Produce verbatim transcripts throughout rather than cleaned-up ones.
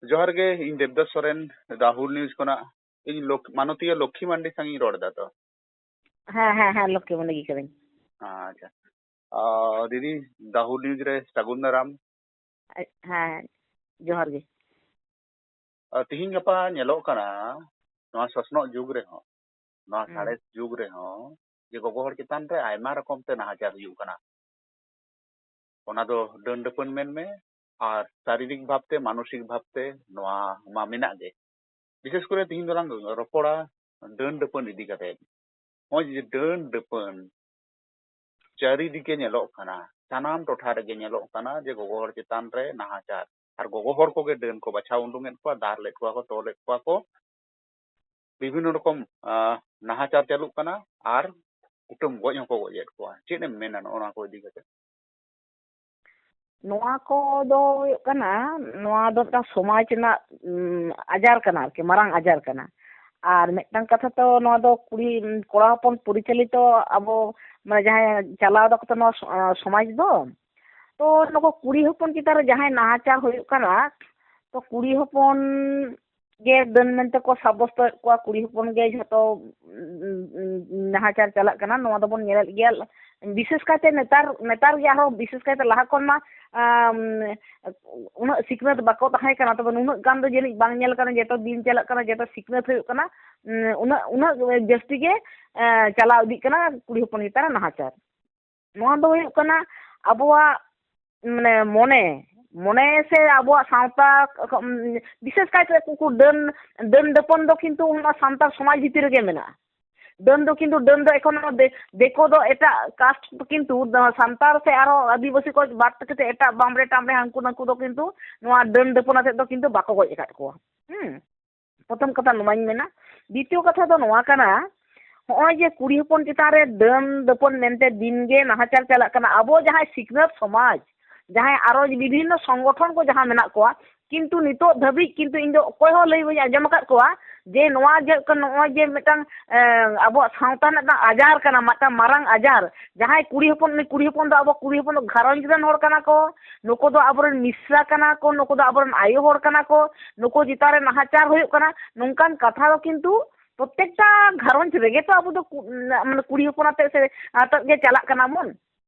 ᱡᱚᱦᱟᱨ ᱜᱮ, ᱤᱧ ᱫᱮᱵᱫᱟᱥ ᱥᱚᱨᱮᱱ, ᱫᱟᱦᱩᱨ ᱱᱤᱭᱩᱡᱽ ᱠᱷᱚᱱᱟᱜ᱾ ᱤᱧ ᱞᱚᱠ-, ᱢᱟᱱᱚᱛᱤᱭᱟᱹ ᱞᱚᱠᱠᱷᱤ ᱢᱟᱱᱰᱤ ᱥᱟᱶ ᱤᱧ ᱨᱚᱲ ᱮᱫᱟ ᱛᱚ? ᱦᱮᱸ, ᱦᱮᱸ, ᱦᱮᱸ, ᱞᱚᱠᱠᱷᱤ ᱢᱟᱱᱰᱤ ᱜᱮ ᱠᱟᱹᱱᱟᱹᱧ᱾ ᱟᱪᱪᱷᱟ᱾ ᱟ, ᱫᱤᱫᱤ, ᱫᱟᱦᱩᱨ ᱱᱤᱭᱩᱡᱽ ᱨᱮ ᱥᱟᱹᱜᱩᱱ ᱫᱟᱨᱟᱢ᱾ ᱦᱮᱸ, ᱡᱚᱦᱟᱨ ᱜᱮ᱾ ᱟ, ᱛᱤᱦᱤᱧ ᱜᱟᱯᱟ ᱧᱮᱞᱚᱜ ᱠᱟᱱᱟ, ᱱᱚᱣᱟ ᱥᱚᱥᱱᱚᱜ ᱡᱩᱜᱽ ᱨᱮᱦᱚᱸ, ᱱᱚᱣᱟ ᱦᱩᱸ᱾ ᱥᱟᱬᱮᱥ ᱡᱩᱜᱽ ᱨᱮᱦᱚᱸ, ᱡᱮ ᱜᱚᱜᱚ ᱦᱚᱲ ᱪᱮᱛᱟᱱ ᱨᱮ ᱟᱭᱢᱟ ᱨᱚᱠᱚᱢ ᱛᱮ ᱱᱟᱦᱟᱪᱟᱨ ᱦᱩᱭᱩᱜ ᱠᱟᱱᱟ᱾ ᱚᱱᱟ ᱫᱚ ᱰᱟᱹᱱ ᱰᱟᱹᱯᱟᱹᱱ ᱢᱮᱱ ᱢᱮ, ᱟᱨ ᱥᱟᱨᱤᱨᱤᱠ ᱵᱷᱟᱵᱽᱛᱮ, ᱢᱟᱱᱚᱥᱤᱠ ᱵᱷᱟᱵᱽᱛᱮ, ᱱᱚᱣᱟ ᱢᱟ ᱢᱮᱱᱟᱜ ᱜᱮ᱾ ᱵᱤᱥᱮᱥ ᱠᱚᱨᱮ ᱛᱤᱦᱤᱧ ᱫᱚᱞᱟᱝ ᱨᱚᱯᱚᱲᱟ ᱰᱟᱹᱱ ᱰᱟᱹᱯᱟᱹᱱ ᱤᱫᱤ ᱠᱟᱛᱮ᱾ ᱱᱚᱜᱼᱚᱭ ᱡᱮ ᱰᱟᱹᱱ ᱰᱟᱹᱯᱟᱹᱱ ᱪᱟᱹᱨᱤᱫᱤᱠᱮ ᱧᱮᱞᱚᱜ ᱠᱟᱱᱟ, ᱥᱟᱱᱟᱢ ᱴᱚᱴᱷᱟ ᱨᱮᱜᱮ ᱧᱮᱞᱚᱜ ᱠᱟᱱᱟ ᱡᱮ ᱜᱚᱜᱚ ᱦᱚᱲ ᱪᱮᱛᱟᱱ ᱨᱮ ᱱᱟᱦᱟᱪᱟᱨ, ᱟᱨ ᱜᱚᱜᱚ ᱦᱚᱲ ᱠᱚᱜᱮ ᱰᱟᱹᱱ ᱠᱚ ᱵᱟᱪᱷᱟᱣ ᱩᱰᱩᱝᱮᱫ ᱠᱚᱣᱟ, ᱫᱟᱞ ᱮᱫ ᱠᱚᱣᱟ ᱠᱚ, ᱛᱚᱞᱮᱫ ᱠᱚᱣᱟ ᱠᱚ, ᱵᱤᱵᱷᱤᱱᱱᱚ ᱨᱚᱠᱚᱢ, ᱟᱸ, ᱱᱟᱦᱟᱪᱟᱨ ᱪᱟᱹᱞᱩᱜ ᱠᱟᱱᱟ, ᱟᱨ ᱠᱩᱴᱟᱹᱢ ᱜᱚᱡ ᱦᱚᱸᱠᱚ ᱜᱚᱡ ᱮᱫ ᱠᱚᱣᱟ᱾ ᱪᱮᱫ ᱮᱢ ᱢᱮᱱᱟ ᱱᱚᱜᱼᱚ ᱱᱚᱣᱟ ᱠᱚ ᱤᱫᱤ ᱠᱟᱛᱮ? ᱱᱚᱣᱟ ᱠᱚᱫᱚ ᱦᱩᱭᱩᱜ ᱠᱟᱱᱟ, ᱱᱚᱣᱟ ᱫᱚ ᱢᱤᱫᱴᱟᱝ ᱥᱚᱢᱟᱡᱽ ᱨᱮᱱᱟᱜ, ᱩᱢ, ᱟᱡᱟᱨ ᱠᱟᱱᱟ ᱟᱨᱠᱤ, ᱢᱟᱨᱟᱝ ᱟᱡᱟᱨ ᱠᱟᱱᱟ᱾ ᱟᱨ ᱢᱤᱫᱴᱟᱝ ᱠᱟᱛᱷᱟ ᱛᱚ, ᱱᱚᱣᱟ ᱫᱚ ᱠᱩᱲᱤ, ᱠᱚᱲᱟ ᱦᱚᱯᱚᱱ ᱯᱚᱨᱤᱪᱟᱞᱤᱛᱚ ᱟᱵᱚ, ᱢᱟᱱᱮ, ᱡᱟᱦᱟᱸᱭ ᱪᱟᱞᱟᱣ ᱫᱟᱠᱚ ᱛᱚ ᱱᱚᱣᱟ ᱥᱚ-, ᱥᱚᱢᱟᱡᱽ ᱫᱚ᱾ ᱛᱚ ᱱᱩᱠᱩ ᱠᱩᱲᱤ ᱦᱚᱯᱚᱱ ᱪᱮᱛᱟᱱ ᱨᱮ ᱡᱟᱦᱟᱸᱭ ᱱᱟᱦᱟᱪᱟᱨ ᱦᱩᱭᱩᱜ ᱠᱟᱱᱟ, ᱛᱚ ᱠᱩᱲᱤ ᱦᱚᱯᱚᱱ ᱜᱮ ᱰᱟᱹᱱ ᱢᱮᱱᱛᱮ ᱠᱚ ᱥᱟᱵᱵᱚᱥᱛᱚᱭᱮᱫ ᱠᱚᱣᱟ, ᱠᱩᱲᱤ ᱦᱚᱯᱚᱱ ᱜᱮ ᱡᱷᱚᱛᱚ, ᱩᱸ, ᱩᱸ, ᱱᱟᱦᱟᱪᱟᱨ ᱪᱟᱞᱟᱜ ᱠᱟᱱᱟ, ᱱᱚᱣᱟ ᱫᱚᱵᱚᱱ ᱧᱮᱞᱮᱫ ᱜᱮᱭᱟ᱾ ᱵᱤᱥᱮᱥ ᱠᱟᱭᱛᱮ ᱱᱮᱛᱟᱨ, ᱱᱮᱛᱟᱨ ᱜᱮ ᱟᱨᱦᱚᱸ ᱵᱤᱥᱮᱥ ᱠᱟᱭᱛᱮ ᱞᱟᱦᱟ ᱠᱷᱚᱱ ᱢᱟ, ᱟᱢ, ᱩᱱᱟᱹᱜ ᱥᱤᱠᱷᱱᱟᱹᱛ ᱵᱟᱠᱚ ᱛᱟᱦᱮᱸ ᱠᱟᱱᱟ, ᱛᱚᱵᱮ ᱱᱩᱱᱟᱹᱜ ᱜᱟᱱ ᱫᱚ ᱡᱟᱹᱱᱤᱡ ᱵᱟᱝ ᱧᱮᱞ ᱠᱟᱱᱟ, ᱡᱚᱛᱚ ᱫᱤᱱ ᱪᱟᱞᱟᱜ ᱠᱟᱱᱟ, ᱡᱚᱛᱚ ᱥᱤᱠᱷᱱᱟᱹᱛ ᱦᱩᱭᱩᱜ ᱠᱟᱱᱟ, ᱩᱸ, ᱩᱱᱟᱹᱜ, ᱩᱱᱟᱹᱜ ᱡᱟᱹᱥᱛᱤ ᱜᱮ, ᱮᱸ, ᱪᱟᱞᱟᱣ ᱤᱫᱤᱜ ᱠᱟᱱᱟ ᱠᱩᱲᱤ ᱦᱚᱯᱚᱱ ᱪᱮᱛᱟᱱ ᱨᱮ ᱱᱟᱦᱟᱪᱟᱨ᱾ ᱱᱚᱣᱟ ᱫᱚ ᱦᱩᱭᱩᱜ ᱠᱟᱱᱟ ᱟᱵᱚᱣᱟᱜ, ᱢᱟᱱᱮ, ᱢᱚᱱᱮ, ᱢᱚᱱᱮ ᱥᱮ ᱟᱵᱚᱣᱟᱜ ᱥᱟᱶᱛᱟ, ᱩᱢ, ᱵᱤᱥᱮᱥ ᱠᱟᱭᱛᱮ ᱩᱱᱠᱩ ᱰᱟᱹᱱ, ᱰᱟᱹᱱ ᱰᱟᱹᱯᱟᱹᱱ ᱫᱚ ᱠᱤᱱᱛᱩ ᱚᱱᱟ ᱥᱟᱱᱛᱟᱲ ᱥᱚᱢᱟᱡᱽ ᱵᱷᱤᱛᱤᱨ ᱨᱮᱜᱮ ᱢᱮᱱᱟᱜᱼᱟ᱾ ᱰᱟᱹᱱ ᱫᱚ ᱠᱤᱱᱛᱩ, ᱰᱟᱹᱱ ᱫᱚ ᱮᱠᱷᱚᱱᱳ ᱫᱮ-, ᱫᱤᱠᱩ ᱫᱚ ᱮᱴᱟᱜ ᱠᱟᱥᱴ ᱠᱤᱱᱛᱩ ᱥᱟᱱᱛᱟᱲ ᱥᱮ ᱟᱨᱚ ᱟᱹᱫᱤᱵᱟᱹᱥᱤ ᱠᱚ ᱵᱟᱫ ᱠᱟᱛᱮ ᱮᱴᱟᱜ ᱵᱟᱢᱵᱽᱲᱮ ᱴᱟᱢᱵᱽᱲᱮ ᱦᱟᱱᱠᱩ ᱱᱟᱱᱠᱩ ᱫᱚ ᱠᱤᱱᱛᱩ ᱱᱚᱣᱟ ᱰᱟᱹᱱ ᱰᱟᱹᱯᱟᱹᱱ ᱟᱛᱮᱫ ᱫᱚ ᱠᱤᱱᱛᱩ ᱵᱟᱠᱚ ᱜᱚᱡ ᱟᱠᱟᱫ ᱠᱚᱣᱟ᱾ ᱦᱩᱸ᱾ ᱯᱨᱚᱛᱷᱚᱢ ᱠᱟᱛᱷᱟ ᱱᱚᱣᱟᱧ ᱢᱮᱱᱟ᱾ ᱫᱤᱛᱤᱭᱚ ᱠᱟᱛᱷᱟ ᱫᱚ ᱱᱚᱣᱟ ᱠᱟᱱᱟ, ᱦᱚᱸᱜᱼᱚᱭ ᱡᱮ ᱠᱩᱲᱤ ᱦᱚᱯᱚᱱ ᱪᱮᱛᱟᱱ ᱨᱮ ᱰᱟᱹᱱ ᱰᱟᱹᱯᱟᱹᱱ ᱢᱮᱱᱛᱮ ᱫᱤᱱ ᱜᱮ ᱱᱟᱦᱟᱪᱟᱨ ᱪᱟᱞᱟᱜ ᱠᱟᱱᱟ, ᱟᱵᱚ ᱡᱟᱦᱟᱸᱭ ᱥᱤᱠᱷᱱᱟᱹᱛ ᱥᱚᱢᱟᱡᱽ, ᱡᱟᱦᱟᱸᱭ ᱟᱨᱚ ᱵᱤᱵᱷᱤᱱᱱᱚ ᱥᱚᱝᱜᱚᱴᱷᱚᱱ ᱠᱚ ᱡᱟᱦᱟᱸ ᱢᱮᱱᱟᱜ ᱠᱚᱣᱟ, ᱠᱤᱱᱛᱩ ᱱᱤᱛᱚᱜ ᱫᱷᱟᱹᱵᱤᱡ ᱠᱤᱱᱛᱩ ᱤᱧ ᱫᱚ ᱚᱠᱚᱭ ᱦᱚᱸ ᱞᱟᱹᱭ ᱵᱟᱹᱧ ᱟᱸᱡᱚᱢ ᱟᱠᱟᱫ ᱠᱚᱣᱟ ᱡᱮ ᱱᱚᱣᱟ ᱡᱮ ᱱᱚᱜᱼᱚᱭ ᱡᱮ ᱢᱤᱫᱴᱟᱝ ᱟᱵᱚᱣᱟᱜ ᱥᱟᱶᱛᱟ ᱨᱮᱱᱟᱜ ᱢᱤᱫᱴᱟᱝ ᱟᱡᱟᱨ ᱠᱟᱱᱟ, ᱢᱤᱫᱴᱟᱝ ᱢᱟᱨᱟᱝ ᱟᱡᱟᱨ᱾ ᱡᱟᱦᱟᱸᱭ ᱠᱩᱲᱤ ᱦᱚᱯᱚᱱ, ᱩᱱᱤ ᱠᱩᱲᱤ ᱦᱚᱯᱚᱱ ᱫᱚ ᱟᱵᱚ ᱠᱩᱲᱤ ᱦᱚᱯᱚᱱ ᱫᱚ ᱜᱷᱟᱨᱚᱸᱡᱽ ᱨᱮᱱ ᱦᱚᱲ ᱠᱟᱱᱟ ᱠᱚ, ᱱᱩᱠᱩ ᱫᱚ ᱟᱵᱚᱨᱮᱱ ᱢᱤᱥᱨᱟ ᱠᱟᱱᱟ ᱠᱚ, ᱱᱩᱠᱩ ᱫᱚ ᱟᱵᱚᱨᱮᱱ ᱟᱭᱳ ᱦᱚᱲ ᱠᱟᱱᱟ ᱠᱚ, ᱱᱩᱠᱩ ᱪᱮᱛᱟᱱ ᱨᱮ ᱱᱟᱦᱟᱪᱟᱨ ᱦᱩᱭᱩᱜ ᱠᱟᱱᱟ, ᱱᱚᱝᱠᱟᱱ ᱠᱟᱛᱷᱟ ᱫᱚ ᱠᱤᱱᱛᱩ ᱯᱨᱚᱛᱮᱠᱴᱟ ᱜᱷᱟᱨᱚᱸᱡᱽ ᱨᱮᱜᱮ ᱛᱚ ᱟᱵᱚ ᱫᱚ ᱠᱩ-, ᱢᱟᱱᱮ ᱠᱩᱲᱤ ᱦᱚᱯᱚᱱ ᱟᱛᱮᱫ ᱥᱮ ᱟᱛᱮᱫ ᱜᱮ ᱪᱟᱞᱟᱜ ᱠᱟᱱᱟ ᱵᱚᱱ᱾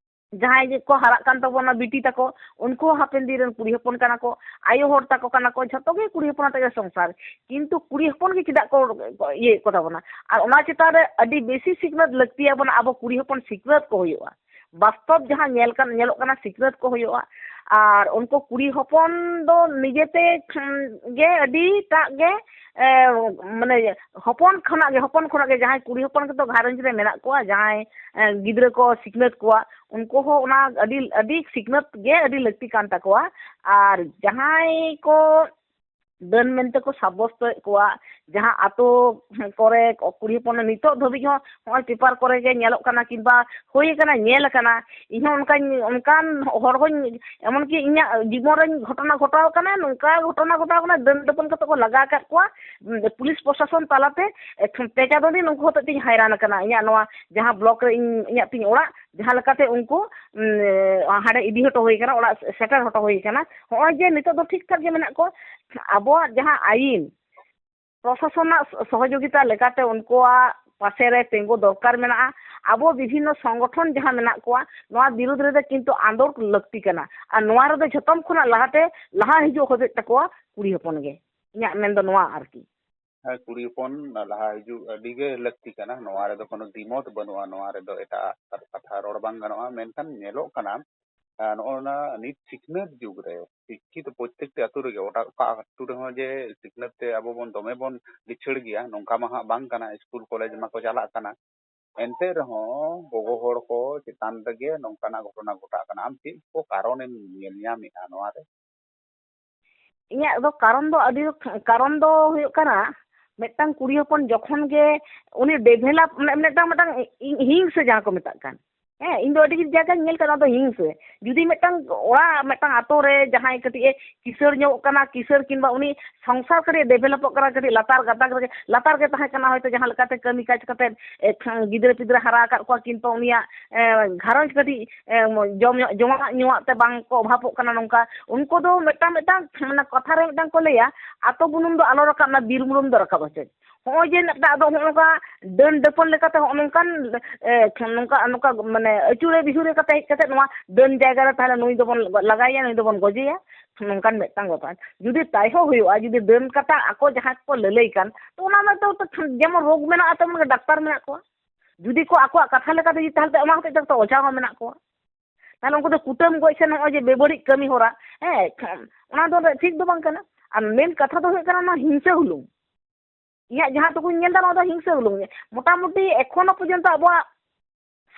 ᱡᱟᱦᱟᱸᱭ ᱜᱮᱠᱚ ᱦᱟᱨᱟᱜ ᱠᱟᱱ ᱛᱟᱵᱚᱱᱟ ᱵᱤᱴᱤ ᱛᱟᱠᱚ, ᱩᱱᱠᱩ ᱦᱚᱸ ᱦᱟᱯᱮᱱ ᱫᱤᱱ ᱨᱮᱱ ᱠᱩᱲᱤ ᱦᱚᱯᱚᱱ ᱠᱟᱱᱟ ᱠᱚ, ᱟᱭᱳ ᱦᱚᱲ ᱛᱟᱠᱚ ᱠᱟᱱᱟ ᱠᱚ, ᱡᱷᱚᱛᱚ ᱜᱮ ᱠᱩᱲᱤ ᱦᱚᱯᱚᱱ ᱟᱛᱮ ᱜᱮ ᱥᱚᱝᱥᱟᱨ᱾ ᱠᱤᱱᱛᱩ ᱠᱩᱲᱤ ᱦᱚᱯᱚᱱ ᱜᱮ ᱪᱮᱫᱟᱜ ᱠᱚ ᱤᱭᱟᱹᱭᱮᱫ ᱠᱚ ᱛᱟᱵᱚᱱᱟ? ᱟᱨ ᱚᱱᱟ ᱪᱮᱛᱟᱱ ᱨᱮ ᱟᱹᱰᱤ ᱵᱮᱥᱤ ᱥᱤᱠᱷᱱᱟᱹᱛ ᱞᱟᱹᱠᱛᱤᱭᱟᱵᱚᱱᱟ᱾ ᱟᱵᱚ ᱠᱩᱲᱤ ᱦᱚᱯᱚᱱ ᱥᱤᱠᱷᱱᱟᱹᱛ ᱠᱚ ᱦᱩᱭᱩᱜᱼᱟ, ᱵᱟᱥᱛᱚᱵ ᱡᱟᱦᱟᱸ ᱧᱮᱞ ᱠᱟᱱ, ᱧᱮᱞᱚᱜ ᱠᱟᱱᱟ, ᱥᱤᱠᱷᱱᱟᱹᱛ ᱠᱚ ᱦᱩᱭᱩᱜᱼᱟ᱾ ᱟᱨ ᱩᱱᱠᱩ ᱠᱩᱲᱤ ᱦᱚᱯᱚᱱ ᱫᱚ ᱱᱤᱡᱮᱛᱮ ᱜᱮ ᱟᱹᱰᱤᱴᱟᱜ ᱜᱮ, ᱮ, ᱢᱟᱱᱮ ᱦᱚᱯᱚᱱ ᱠᱷᱚᱱᱟᱜ ᱜᱮ, ᱦᱚᱯᱚᱱ ᱠᱷᱚᱱᱟᱜ ᱜᱮ ᱡᱟᱦᱟᱸᱭ ᱠᱩᱲᱤ ᱦᱚᱯᱚᱱ ᱠᱚᱫᱚ ᱜᱷᱟᱨᱚᱸᱡᱽ ᱨᱮ ᱢᱮᱱᱟᱜ ᱠᱚᱣᱟ, ᱡᱟᱦᱟᱸᱭ ᱮ, ᱜᱤᱫᱽᱨᱟᱹ ᱠᱚ ᱥᱤᱠᱷᱱᱟᱹᱛ ᱠᱚᱣᱟ, ᱩᱱᱠᱩ ᱦᱚᱸ ᱚᱱᱟ ᱟᱹᱰᱤ, ᱟᱹᱰᱤ ᱥᱤᱠᱷᱱᱟᱹᱛ ᱜᱮ ᱟᱹᱰᱤ ᱞᱟᱹᱠᱛᱤ ᱠᱟᱱ ᱛᱟᱠᱚᱣᱟ᱾ ᱟᱨ ᱡᱟᱦᱟᱸᱭ ᱠᱚ ᱰᱟᱹᱱ ᱢᱮᱱᱛᱮ ᱠᱚ ᱥᱟᱵᱵᱚᱥᱛᱚᱭᱮᱫ ᱠᱚᱣᱟ, ᱡᱟᱦᱟᱸ ᱟᱛᱳ ᱠᱚᱨᱮ ᱠᱩᱲᱤ ᱦᱚᱯᱚᱱ ᱱᱤᱛᱚᱜ ᱫᱷᱟᱹᱵᱤᱡ ᱦᱚᱸ ᱱᱚᱜᱼᱚᱭ ᱯᱮᱯᱟᱨ ᱠᱚᱨᱮ ᱜᱮ ᱧᱮᱞᱚᱜ ᱠᱟᱱᱟ ᱠᱤᱝᱵᱟ ᱦᱩᱭ ᱟᱠᱟᱱᱟ, ᱧᱮᱞ ᱟᱠᱟᱱᱟ, ᱤᱧ ᱦᱚᱸ ᱚᱱᱠᱟᱧ, ᱚᱱᱠᱟᱱ ᱦᱚᱲ ᱦᱚᱸᱧ, ᱮᱢᱚᱱᱠᱤ ᱤᱧᱟᱹᱜ ᱡᱤᱵᱚᱱ ᱨᱮᱧ ᱜᱷᱚᱴᱚᱱᱟ ᱜᱷᱚᱴᱟᱣ ᱠᱟᱱᱟ, ᱱᱚᱝᱠᱟ ᱜᱷᱚᱴᱚᱱᱟ ᱜᱷᱚᱴᱟᱣ ᱠᱟᱱᱟ, ᱰᱟᱹᱱ ᱫᱟᱯᱚᱱ ᱠᱟᱛᱮ ᱠᱚ ᱞᱟᱜᱟ ᱟᱠᱟᱫ ᱠᱚᱣᱟ, ᱩᱢ, ᱯᱩᱞᱤᱥ ᱯᱨᱚᱥᱟᱥᱚᱱ ᱛᱟᱞᱟᱛᱮ᱾ ᱮᱠᱷᱚᱱ ᱯᱮᱸᱪᱟ ᱫᱚ ᱱᱩᱠᱩ ᱦᱚᱛᱮᱡ ᱛᱮᱧ ᱦᱟᱭᱨᱟᱱ ᱟᱠᱟᱱᱟ᱾ ᱤᱧᱟᱹᱜ ᱱᱚᱣᱟ ᱡᱟᱦᱟᱸ ᱵᱞᱚᱠ ᱨᱮ ᱤᱧ, ᱤᱧᱟᱹᱜ ᱛᱤᱧ ᱚᱲᱟᱜ, ᱡᱟᱦᱟᱸ ᱞᱮᱠᱟᱛᱮ ᱩᱱᱠᱩ, ᱩᱢ, ᱦᱟᱸᱰᱮ ᱤᱫᱤ ᱦᱚᱴᱚ ᱦᱩᱭ ᱟᱠᱟᱱᱟ, ᱚᱲᱟᱜ ᱥᱮᱴᱮᱨ ᱦᱚᱴᱚ ᱦᱩᱭ ᱟᱠᱟᱱᱟ᱾ ᱦᱚᱸᱜᱼᱚᱭ ᱡᱮ ᱱᱤᱛᱚᱜ ᱫᱚ ᱴᱷᱤᱠ ᱴᱷᱟᱠ ᱜᱮ ᱢᱮᱱᱟᱜ ᱠᱚᱣᱟ, ᱟᱵᱚᱣᱟᱜ ᱡᱟᱦᱟᱸ ᱟᱭᱤᱱ, ᱯᱨᱚᱥᱟᱥᱚᱱᱟᱜ ᱥᱚᱦᱚᱡᱳᱜᱤᱛᱟ ᱞᱮᱠᱟᱛᱮ ᱩᱱᱠᱩᱣᱟᱜ ᱯᱟᱥᱮ ᱨᱮ ᱛᱤᱸᱜᱩ ᱫᱚᱨᱠᱟᱨ ᱢᱮᱱᱟᱜᱼᱟ᱾ ᱟᱵᱚ ᱵᱤᱵᱷᱤᱱᱱᱚ ᱥᱚᱝᱜᱚᱴᱷᱚᱱ ᱡᱟᱦᱟᱸ ᱢᱮᱱᱟᱜ ᱠᱚᱣᱟ, ᱱᱚᱣᱟ ᱵᱤᱨᱩᱫᱽ ᱨᱮᱫᱚ ᱠᱤᱱᱛᱩ ᱟᱸᱫᱳᱲ ᱞᱟᱹᱠᱛᱤ ᱠᱟᱱᱟ᱾ ᱟᱨ ᱱᱚᱣᱟ ᱨᱮᱫᱚ ᱡᱷᱚᱛᱚᱢ ᱠᱷᱚᱱᱟᱜ ᱞᱟᱦᱟᱛᱮ ᱞᱟᱦᱟ ᱦᱤᱡᱩᱜ ᱦᱩᱭᱩᱜ ᱛᱟᱠᱚᱣᱟ ᱠᱩᱲᱤ ᱦᱚᱯᱚᱱ ᱜᱮ᱾ ᱤᱧᱟᱹᱜ ᱢᱮᱱ ᱫᱚ ᱱᱚᱣᱟ ᱟᱨᱠᱤ᱾ ᱦᱮᱸ, ᱠᱩᱲᱤ ᱦᱚᱯᱚᱱ ᱞᱟᱦᱟ ᱦᱤᱡᱩᱜ ᱟᱹᱰᱤ ᱜᱮ ᱞᱟᱹᱠᱛᱤ ᱠᱟᱱᱟ᱾ ᱱᱚᱣᱟ ᱨᱮᱫᱚ ᱠᱳᱱᱳ ᱫᱤᱢᱚᱛ ᱵᱟᱹᱱᱩᱜᱼᱟ, ᱱᱚᱣᱟ ᱨᱮᱫᱚ ᱮᱴᱟᱜ ᱠᱟᱛᱷᱟ ᱨᱚᱲ ᱵᱟᱝ ᱜᱟᱱᱚᱜᱼᱟ᱾ ᱢᱮᱱᱠᱷᱟᱱ ᱧᱮᱞᱚᱜ ᱠᱟᱱᱟ, ᱟᱨ ᱱᱚᱜᱼᱚ ᱱᱟ ᱱᱤᱛ ᱥᱤᱠᱷᱱᱟᱹᱛ ᱡᱩᱜᱽ ᱨᱮ ᱥᱤᱠᱠᱷᱤᱛ ᱯᱨᱚᱛᱛᱮᱠᱴᱤ ᱟᱛᱳ ᱨᱮᱜᱮ, ᱚᱠᱟ, ᱚᱠᱟ ᱟᱛᱳ ᱨᱮᱦᱚᱸ ᱡᱮ ᱥᱤᱠᱷᱱᱟᱹᱛ ᱛᱮ ᱟᱵᱚ ᱵᱚᱱ ᱫᱚᱢᱮ ᱵᱚᱱ ᱞᱤᱪᱷᱟᱹᱲ ᱜᱮᱭᱟ, ᱱᱚᱝᱠᱟ ᱢᱟ ᱦᱟᱸᱜ ᱵᱟᱝ ᱠᱟᱱᱟ᱾ ᱥᱠᱩᱞ ᱠᱚᱞᱮᱡᱽ ᱢᱟᱠᱚ ᱪᱟᱞᱟᱜ ᱠᱟᱱᱟ, ᱮᱱᱛᱮ ᱨᱮᱦᱚᱸ ᱜᱚᱜᱚ ᱦᱚᱲ ᱠᱚ ᱪᱮᱛᱟᱱ ᱨᱮᱜᱮ ᱱᱚᱝᱠᱟᱱᱟᱜ ᱜᱷᱚᱴᱚᱱᱟ ᱜᱷᱚᱴᱟᱜ ᱠᱟᱱᱟ᱾ ᱟᱢ ᱪᱮᱫ ᱠᱚ ᱠᱟᱨᱚᱱᱮᱢ ᱧᱮᱞ ᱧᱟᱢᱮᱫᱼᱟ ᱱᱚᱣᱟ ᱨᱮ? ᱤᱧᱟᱹᱜ ᱫᱚ ᱠᱟᱨᱚᱱ ᱫᱚ ᱟᱹᱰᱤ, ᱠᱟᱨᱚᱱ ᱫᱚ ᱦᱩᱭᱩᱜ ᱠᱟᱱᱟ, ᱢᱤᱫᱴᱟᱝ ᱠᱩᱲᱤ ᱦᱚᱯᱚᱱ ᱡᱚᱠᱷᱚᱱ ᱜᱮ ᱩᱱᱤ ᱰᱮᱵᱷᱮᱞᱚᱯ, ᱢᱟᱱᱮ ᱢᱤᱫᱴᱟᱝ, ᱢᱤᱫᱴᱟᱝ ᱦᱤᱝᱥ ᱡᱟᱦᱟᱸ ᱠᱚ ᱢᱮᱛᱟᱜ ᱠᱟᱱ, ᱦᱮᱸ, ᱤᱧ ᱫᱚ ᱟᱹᱰᱤ ᱡᱟᱭᱜᱟᱧ ᱧᱮᱞ ᱠᱟᱫᱟ, ᱚᱱᱟ ᱫᱚ ᱦᱤᱝᱥᱟᱹ᱾ ᱡᱩᱫᱤ ᱢᱤᱫᱴᱟᱝ ᱚᱲᱟᱜ, ᱢᱤᱫᱴᱟᱝ ᱟᱛᱳ ᱨᱮ ᱡᱟᱦᱟᱸᱭ ᱠᱟᱹᱴᱤᱡ ᱮ ᱠᱤᱥᱟᱹᱬ ᱧᱚᱜ ᱠᱟᱱᱟ, ᱠᱤᱥᱟᱹᱬ ᱠᱤᱝᱵᱟ ᱩᱱᱤ ᱥᱚᱝᱥᱟᱨ ᱠᱟᱹᱴᱤᱡ ᱰᱮᱵᱷᱮᱞᱚᱯᱚᱜ ᱠᱟᱱᱟ, ᱠᱟᱹᱴᱤᱡ ᱞᱟᱛᱟᱨ ᱜᱟᱛᱟᱠ ᱨᱮ, ᱞᱟᱛᱟᱨ ᱜᱮ ᱛᱟᱦᱮᱸ ᱠᱟᱱᱟ, ᱦᱚᱭᱛᱳ ᱡᱟᱦᱟᱸ ᱞᱮᱠᱟᱛᱮ ᱠᱟᱹᱢᱤ ᱠᱟᱡᱽ ᱠᱟᱛᱮ, ᱮ, ᱜᱤᱫᱽᱨᱟᱹ ᱯᱤᱫᱽᱨᱟᱹ ᱦᱟᱨᱟ ᱟᱠᱟᱫ ᱠᱚᱣᱟ, ᱠᱤᱝᱵᱟ ᱩᱱᱤᱭᱟᱜ, ᱮ, ᱜᱷᱟᱨᱚᱸᱡᱽ ᱠᱟᱹᱴᱤᱡ, ᱮ, ᱡᱚᱢ ᱧᱚᱜ, ᱡᱚᱢᱟᱜ ᱧᱩᱣᱟᱜ ᱛᱮ ᱵᱟᱝ ᱠᱚ ᱚᱵᱷᱟᱵᱚᱜ ᱠᱟᱱᱟ, ᱱᱚᱝᱠᱟ ᱩᱱᱠᱩ ᱫᱚ ᱢᱤᱫᱴᱟᱝ, ᱢᱤᱫᱴᱟᱝ, ᱢᱟᱱᱮ, ᱠᱟᱛᱷᱟ ᱨᱮ ᱢᱤᱫᱴᱟᱝ ᱠᱚ ᱞᱟᱹᱭᱟ, "ᱟᱛᱳ ᱵᱩᱱᱩᱢ ᱫᱚ ᱟᱞᱚ ᱨᱟᱠᱟᱵ ᱢᱮ, ᱵᱤᱨ ᱵᱩᱱᱩᱢ ᱫᱚ ᱨᱟᱠᱟᱵ ᱦᱚᱪᱚᱭ᱾" ᱦᱚᱸᱜᱼᱚᱭ ᱡᱮ ᱢᱤᱫᱴᱟᱝ ᱟᱫᱚ ᱦᱚᱸᱜᱼᱚ ᱱᱚᱝᱠᱟ ᱰᱟᱹᱱ ᱰᱟᱹᱯᱟᱹᱱ ᱞᱮᱠᱟᱛᱮ ᱦᱚᱸᱜᱼᱚ ᱱᱚᱝᱠᱟᱱ, ᱮ, ᱱᱚᱝᱠᱟ, ᱱᱚᱝᱠᱟ, ᱢᱟᱱᱮ, ᱟᱹᱪᱩᱨᱮ ᱵᱤᱦᱩᱨᱮ ᱠᱟᱛᱮ ᱦᱮᱡ ᱠᱟᱛᱮ ᱱᱚᱣᱟ ᱰᱟᱹᱱ ᱡᱟᱭᱜᱟ ᱨᱮ ᱛᱟᱦᱚᱞᱮ ᱱᱩᱭ ᱫᱚᱵᱚᱱ ᱞᱟᱜᱟᱭᱮᱭᱟ, ᱱᱩᱭ ᱫᱚᱵᱚᱱ ᱜᱚᱡᱮᱭᱟ, ᱱᱚᱝᱠᱟᱱ ᱢᱤᱫᱴᱟᱝ ᱵᱮᱯᱟᱨ᱾ ᱡᱩᱫᱤ ᱛᱟᱭ ᱦᱚᱸ ᱦᱩᱭᱩᱜᱼᱟ, ᱡᱩᱫᱤ ᱰᱟᱹᱱ ᱠᱟᱛᱷᱟ ᱟᱠᱚ ᱡᱟᱦᱟᱸ ᱠᱚ ᱞᱟᱹᱞᱟᱹᱭ ᱠᱟᱱ, ᱛᱚ ᱚᱱᱟ ᱢᱟ ᱛᱚ ᱡᱮᱢᱚᱱ ᱨᱳᱜᱽ ᱢᱮᱱᱟᱜᱼᱟ, ᱛᱮᱢᱚᱱ ᱜᱮ ᱰᱟᱠᱛᱟᱨ ᱢᱮᱱᱟᱜ ᱠᱚᱣᱟ᱾ ᱡᱩᱫᱤ ᱠᱚ ᱟᱠᱚᱣᱟᱜ ᱠᱟᱛᱷᱟ ᱞᱮᱠᱟᱛᱮ ᱡᱩᱫᱤ, ᱛᱟᱦᱚᱞᱮ ᱛᱚ ᱚᱱᱟ ᱦᱚᱛᱮᱡ ᱛᱮ ᱛᱚ ᱚᱡᱷᱟ ᱦᱚᱸ ᱢᱮᱱᱟᱜ ᱠᱚᱣᱟ᱾ ᱛᱟᱦᱚᱞᱮ ᱩᱱᱠᱩ ᱫᱚ ᱠᱩᱴᱟᱹᱢ ᱜᱚᱡ ᱥᱮ ᱱᱚᱜᱼᱚᱭ ᱡᱮ ᱵᱮᱵᱟᱹᱲᱤᱡ ᱠᱟᱹᱢᱤ ᱦᱚᱨᱟ, ᱦᱮᱸ, ᱚᱱᱟ ᱫᱚ ᱴᱷᱤᱠ ᱫᱚ ᱵᱟᱝ ᱠᱟᱱᱟ᱾ ᱟᱨ ᱢᱮᱱ ᱠᱟᱛᱷᱟ ᱫᱚ ᱦᱩᱭᱩᱜ ᱠᱟᱱᱟ ᱱᱚᱣᱟ ᱦᱤᱝᱥᱟᱹ ᱦᱩᱞᱩᱝ᱾ ᱤᱧᱟᱹᱜ ᱡᱟᱦᱟᱸ ᱴᱩᱠᱩᱧ ᱧᱮᱞ ᱮᱫᱟ, ᱱᱚᱣᱟ ᱫᱚ ᱦᱤᱝᱥᱟᱹ ᱦᱩᱞᱩᱝ ᱜᱮ᱾ ᱢᱚᱴᱟᱢᱩᱴᱤ ᱮᱠᱷᱚᱱᱳ ᱯᱚᱨᱡᱚᱱᱛᱚ ᱟᱵᱚᱣᱟᱜ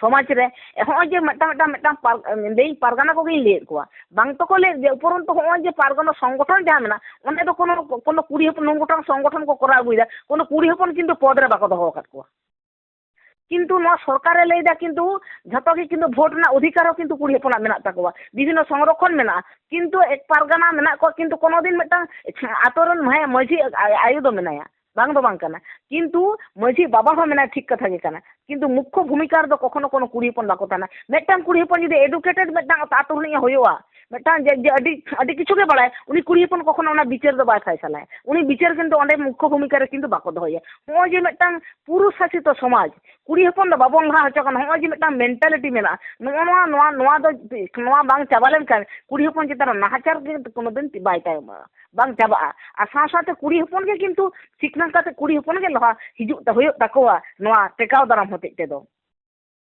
ᱥᱚᱢᱟᱡᱽ ᱨᱮ ᱱᱚᱜᱼᱚᱭ ᱡᱮ ᱢᱤᱫᱴᱟᱝ, ᱢᱤᱫᱴᱟᱝ, ᱢᱤᱫᱴᱟᱝ ᱯᱟᱨ-, ᱞᱟᱹᱭ ᱯᱟᱨᱜᱟᱱᱟ ᱠᱚᱜᱮᱧ ᱞᱟᱹᱭᱮᱫ ᱠᱚᱣᱟ, ᱵᱟᱝ ᱛᱚᱠᱚ ᱞᱟᱹᱭᱮᱫ ᱜᱮᱭᱟ, ᱩᱯᱚᱨᱚᱱᱛᱚ ᱱᱚᱜᱼᱚᱭ ᱡᱮ ᱯᱟᱨᱜᱟᱱᱟ ᱥᱚᱝᱜᱚᱴᱷᱚᱱ ᱡᱟᱦᱟᱸ ᱢᱮᱱᱟᱜᱼᱟ, ᱚᱸᱰᱮ ᱫᱚ ᱠᱳᱱᱳ, ᱠᱳᱱᱳ ᱠᱩᱲᱤ ᱦᱚᱯᱚᱱ, ᱱᱩᱱ ᱜᱚᱴᱟᱝ ᱥᱚᱝᱜᱚᱴᱷᱚᱱ ᱠᱚ ᱠᱚᱨᱟᱣ ᱟᱹᱜᱩᱭᱮᱫᱟ, ᱠᱳᱱᱳ ᱠᱩᱲᱤ ᱦᱚᱯᱚᱱ ᱠᱤᱱᱛᱩ ᱯᱚᱫᱽ ᱨᱮ ᱵᱟᱠᱚ ᱫᱚᱦᱚ ᱟᱠᱟᱫ ᱠᱚᱣᱟ᱾ ᱠᱤᱱᱛᱩ ᱱᱚᱣᱟ ᱥᱚᱨᱠᱟᱨᱮ ᱞᱟᱹᱭᱫᱟ, ᱠᱤᱱᱛᱩ ᱡᱷᱚᱛᱚ ᱜᱮ ᱠᱤᱱᱛᱩ ᱵᱷᱳᱴ ᱨᱮᱱᱟᱜ ᱚᱫᱷᱤᱠᱟᱨ ᱦᱚᱸ ᱠᱤᱱᱛᱩ ᱠᱩᱲᱤ ᱦᱚᱯᱚᱱᱟᱜ ᱢᱮᱱᱟᱜ ᱛᱟᱠᱚᱣᱟ, ᱵᱤᱵᱷᱤᱱᱱᱚ ᱥᱚᱝᱨᱚᱠᱷᱚᱱ ᱢᱮᱱᱟᱜᱼᱟ, ᱠᱤᱱᱛᱩ ᱮᱠ ᱯᱟᱨᱜᱟᱱᱟ ᱢᱮᱱᱟᱜ ᱠᱚᱣᱟ, ᱠᱤᱱᱛᱩ ᱠᱳᱱᱳ ᱫᱤᱱ ᱢᱤᱫᱴᱟᱝ ᱟᱛᱳ ᱨᱮᱱ ᱢᱟᱹᱡᱷᱤ ᱟᱭᱳ ᱫᱚ ᱢᱮᱱᱟᱭᱟ, ᱵᱟᱝ ᱫᱚ ᱵᱟᱝ ᱠᱟᱱᱟ, ᱠᱤᱱᱛᱩ ᱢᱟᱹᱡᱷᱤ ᱵᱟᱵᱟ ᱦᱚᱸ ᱢᱮᱱᱟᱭ, ᱴᱷᱤᱠ ᱠᱟᱛᱷᱟ ᱜᱮ ᱠᱟᱱᱟ, ᱠᱤᱱᱛᱩ ᱢᱩᱠᱠᱷᱚ ᱵᱷᱩᱢᱤᱠᱟ ᱨᱮᱫᱚ ᱠᱚᱠᱷᱚᱱᱳ ᱠᱳᱱᱳ ᱠᱩᱲᱤ ᱦᱚᱯᱚᱱ ᱵᱟᱠᱚ ᱛᱟᱦᱮᱱᱟ᱾ ᱢᱤᱫᱴᱟᱝ ᱠᱩᱲᱤ ᱦᱚᱯᱚᱱ ᱡᱩᱫᱤ educated ᱢᱤᱫᱴᱟᱝ ᱟᱛᱳ ᱨᱤᱱᱤᱡ ᱮ ᱦᱩᱭᱩᱜᱼᱟ, ᱢᱤᱫᱴᱟᱝ ᱡᱮ, ᱡᱮ ᱟᱹᱰᱤ, ᱟᱹᱰᱤ ᱠᱤᱪᱷᱩ ᱜᱮ ᱵᱟᱲᱟᱭ, ᱩᱱᱤ ᱠᱩᱲᱤ ᱦᱚᱯᱚᱱ ᱠᱚᱠᱷᱚᱱᱳ ᱚᱱᱟ ᱵᱤᱪᱟᱹᱨ ᱫᱚ ᱵᱟᱭ ᱯᱷᱟᱭᱥᱟᱞᱟᱭᱟ, ᱩᱱᱤ ᱵᱤᱪᱟᱹᱨ ᱠᱤᱱᱛᱩ ᱚᱸᱰᱮ ᱢᱩᱠᱠᱷᱚ ᱵᱷᱩᱢᱤᱠᱟ ᱨᱮ ᱠᱤᱱᱛᱩ ᱵᱟᱠᱚ ᱫᱚᱦᱚᱭᱟ᱾ ᱱᱚᱜᱼᱚᱭ ᱡᱮ ᱢᱤᱫᱴᱟᱝ ᱯᱩᱨᱩᱥ ᱥᱟᱥᱤᱛᱚ ᱥᱚᱢᱟᱡᱽ, ᱠᱩᱲᱤ ᱦᱚᱯᱚᱱ ᱫᱚ ᱵᱟᱵᱚᱱ ᱞᱟᱦᱟ ᱦᱚᱪᱚ ᱠᱟᱱᱟ, ᱱᱚᱜᱼᱚᱭ ᱡᱮ ᱢᱤᱫᱴᱟᱝ mentality ᱢᱮᱱᱟᱜᱼᱟ, ᱱᱚᱜᱼᱚ ᱱᱚᱣᱟ, ᱱᱚᱣᱟ, ᱱᱚᱣᱟ ᱫᱚ, ᱱᱚᱣᱟ ᱵᱟᱝ ᱪᱟᱵᱟ ᱞᱮᱱᱠᱷᱟᱱ ᱠᱩᱲᱤ ᱦᱚᱯᱚᱱ ᱪᱮᱛᱟᱱ ᱨᱮ ᱱᱟᱦᱟᱪᱟᱨ ᱜᱮ ᱠᱳᱱᱳ ᱫᱤᱱ ᱵᱟᱭ ᱛᱟᱭᱚᱢᱚᱜᱼᱟ, ᱵᱟᱝ ᱪᱟᱵᱟᱜᱼᱟ᱾ ᱟᱨ ᱥᱟᱶ ᱥᱟᱶᱛᱮ ᱠᱩᱲᱤ ᱦᱚᱯᱚᱱ ᱜᱮ ᱠᱤᱱᱛᱩ ᱥᱤᱠᱷᱱᱟᱹᱛ ᱠᱟᱛᱮ ᱠᱩᱲᱤ ᱦᱚᱯᱚᱱ ᱜᱮ ᱞᱟᱦᱟ ᱦᱤᱡᱩᱜ ᱛᱟ-, ᱦᱩᱭᱩᱜ ᱛᱟᱠᱚᱣᱟ ᱱᱚᱣᱟ ᱴᱮᱠᱟᱣ ᱫᱟᱨᱟᱢ ᱦᱚᱛᱮᱡ ᱛᱮᱫᱚ᱾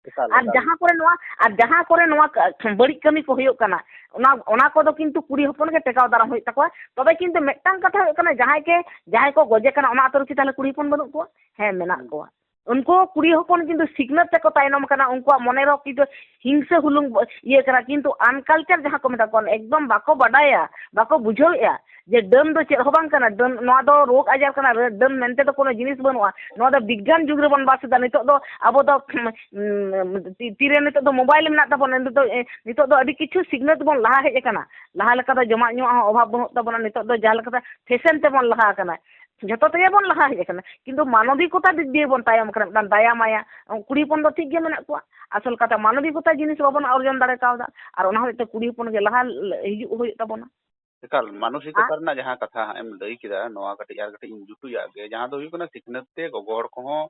ᱮᱠᱟᱞ, ᱟᱨ ᱮᱠᱟᱞ᱾ ᱡᱟᱦᱟᱸ ᱠᱚᱨᱮ ᱱᱚᱣᱟ, ᱟᱨ ᱡᱟᱦᱟᱸ ᱠᱚᱨᱮ ᱱᱚᱣᱟ ᱠᱟ-, ᱵᱟᱹᱲᱤᱡ ᱠᱟᱹᱢᱤ ᱠᱚ ᱦᱩᱭᱩᱜ ᱠᱟᱱᱟ, ᱚᱱᱟ, ᱚᱱᱟ ᱠᱚᱫᱚ ᱠᱤᱱᱛᱩ ᱠᱩᱲᱤ ᱦᱚᱯᱚᱱ ᱜᱮ ᱴᱮᱠᱟᱣ ᱫᱟᱨᱟᱢ ᱦᱩᱭᱩᱜ ᱛᱟᱠᱚᱣᱟ᱾ ᱛᱚᱵᱮ ᱠᱤᱱᱛᱩ ᱢᱤᱫᱴᱟᱝ ᱠᱟᱛᱷᱟ ᱦᱩᱭᱩᱜ ᱠᱟᱱᱟ, ᱡᱟᱦᱟᱸᱭ ᱠᱮ, ᱡᱟᱦᱟᱸᱭ ᱠᱚ ᱜᱚᱡᱮ ᱠᱟᱱᱟ, ᱚᱱᱟ ᱟᱛᱳ ᱨᱮ ᱠᱤ ᱛᱟᱦᱚᱞᱮ ᱠᱩᱲᱤ ᱦᱚᱯᱚᱱ ᱵᱟᱹᱱᱩᱜ ᱠᱚᱣᱟ? ᱦᱮᱸ, ᱢᱮᱱᱟᱜ ᱠᱚᱣᱟ᱾ ᱩᱱᱠᱩ ᱠᱩᱲᱤ ᱦᱚᱯᱚᱱ ᱠᱤᱱᱛᱩ ᱥᱤᱠᱷᱱᱟᱹᱛ ᱛᱮᱠᱚ ᱛᱟᱭᱱᱚᱢ ᱠᱟᱱᱟ, ᱩᱱᱠᱩᱣᱟᱜ ᱢᱚᱱᱮ ᱨᱮᱦᱚᱸ ᱠᱤᱱᱛᱩ ᱦᱤᱝᱥᱟᱹ ᱦᱩᱞᱩᱝ ᱵᱚ-, ᱤᱭᱟᱹ ᱠᱟᱱᱟ, ᱠᱤᱱᱛᱩ unculture ᱡᱟᱦᱟᱸ ᱠᱚ ᱢᱮᱛᱟ ᱠᱚᱣᱟ, ᱮᱠᱫᱚᱢ ᱵᱟᱠᱚ ᱵᱟᱰᱟᱭᱟ, ᱵᱟᱠᱚ ᱵᱩᱡᱷᱟᱹᱣᱮᱫᱼᱟ ᱡᱮ ᱰᱟᱹᱱ ᱫᱚ ᱪᱮᱫ ᱦᱚᱸ ᱵᱟᱝ ᱠᱟᱱᱟ, ᱰᱟᱹᱱ, ᱱᱚᱣᱟ ᱫᱚ ᱨᱳᱜᱽ ᱟᱡᱟᱨ ᱠᱟᱱᱟ, ᱨᱟᱹ-, ᱰᱟᱹᱱ ᱢᱮᱱᱛᱮ ᱫᱚ ᱠᱳᱱᱳ ᱡᱤᱱᱤᱥ ᱵᱟᱹᱱᱩᱜᱼᱟ᱾ ᱱᱚᱣᱟ ᱫᱚ ᱵᱤᱜᱽᱜᱟᱱ ᱡᱩᱜᱽ ᱨᱮᱵᱚᱱ ᱵᱟᱥ ᱮᱫᱟ᱾ ᱱᱤᱛᱚᱜ ᱫᱚ ᱟᱵᱚ ᱫᱚ, ᱩᱸ, ᱛᱤ-, ᱛᱤᱨᱮ ᱱᱤᱛᱚᱜ ᱫᱚ ᱢᱳᱵᱟᱭᱤᱞ ᱢᱮᱱᱟᱜ ᱛᱟᱵᱚᱱᱟ, ᱱᱤᱛᱚᱜ ᱫᱚ, ᱮ, ᱱᱤᱛᱚᱜ ᱫᱚ ᱟᱹᱰᱤ ᱠᱤᱪᱷᱩ ᱥᱤᱠᱷᱱᱟᱹᱛ ᱵᱚᱱ ᱞᱟᱦᱟ ᱦᱮᱡ ᱟᱠᱟᱱᱟ᱾ ᱞᱟᱦᱟ ᱞᱮᱠᱟ ᱫᱚ ᱡᱚᱢᱟᱜ ᱧᱩᱣᱟᱜ ᱦᱚᱸ ᱚᱵᱷᱟᱵ ᱵᱟᱹᱱᱩᱜ ᱛᱟᱵᱚᱱᱟ, ᱱᱤᱛᱚᱜ ᱫᱚ ᱡᱟᱦᱟᱸ ᱞᱮᱠᱟᱛᱮ ᱯᱷᱮᱥᱮᱱ ᱛᱮᱵᱚᱱ ᱞᱟᱦᱟ ᱟᱠᱟᱱᱟ᱾ ᱡᱷᱚᱛᱚ ᱛᱮᱜᱮ ᱵᱚᱱ ᱞᱟᱦᱟ ᱦᱮᱡ ᱟᱠᱟᱱᱟ, ᱠᱤᱱᱛᱩ ᱢᱟᱱᱚᱵᱤᱠᱚᱛᱟ ᱫᱤᱠ ᱫᱤᱭᱮ ᱵᱚᱱ ᱛᱟᱭᱚᱢ ᱟᱠᱟᱱᱟ᱾ ᱢᱤᱫᱴᱟᱝ ᱫᱟᱭᱟ ᱢᱟᱭᱟ, ᱠᱩᱲᱤ ᱦᱚᱯᱚᱱ ᱫᱚ ᱴᱷᱤᱠ ᱜᱮ ᱢᱮᱱᱟᱜ ᱠᱚᱣᱟ, ᱟᱥᱚᱞ ᱠᱟᱛᱷᱟ ᱢᱟᱱᱚᱵᱤᱠᱚᱛᱟ ᱡᱤᱱᱤᱥ ᱵᱟᱵᱚᱱ ᱚᱨᱡᱚᱱ ᱫᱟᱲᱮ ᱠᱟᱣᱫᱟ, ᱟᱨ ᱚᱱᱟ ᱦᱚᱛᱮᱡ ᱛᱮ ᱠᱩᱲᱤ ᱦᱚᱯᱚᱱ ᱜᱮ ᱞᱟᱦᱟ ᱦᱤᱡᱩᱜ ᱦᱩᱭᱩᱜ ᱛᱟᱵᱚᱱᱟ᱾ ᱮᱠᱟᱞ, ᱢᱟᱱᱚᱥᱤᱠᱚᱛᱟ ᱟᱨ ᱨᱮᱱᱟᱜ ᱡᱟᱦᱟᱸ ᱠᱟᱛᱷᱟ ᱦᱟᱸᱜ ᱮᱢ ᱞᱟᱹᱭ ᱠᱮᱫᱟ, ᱱᱚᱣᱟ ᱠᱟᱹᱴᱤᱡ ᱟᱨ ᱠᱟᱹᱴᱤᱡ ᱤᱧ ᱡᱩᱴᱩᱡᱟᱜ ᱜᱮ, ᱡᱟᱦᱟᱸ ᱫᱚ ᱦᱩᱭᱩᱜ ᱠᱟᱱᱟ ᱥᱤᱠᱷᱱᱟᱹᱛ ᱛᱮ ᱜᱚᱜᱚ ᱦᱚᱲ ᱠᱚᱦᱚᱸ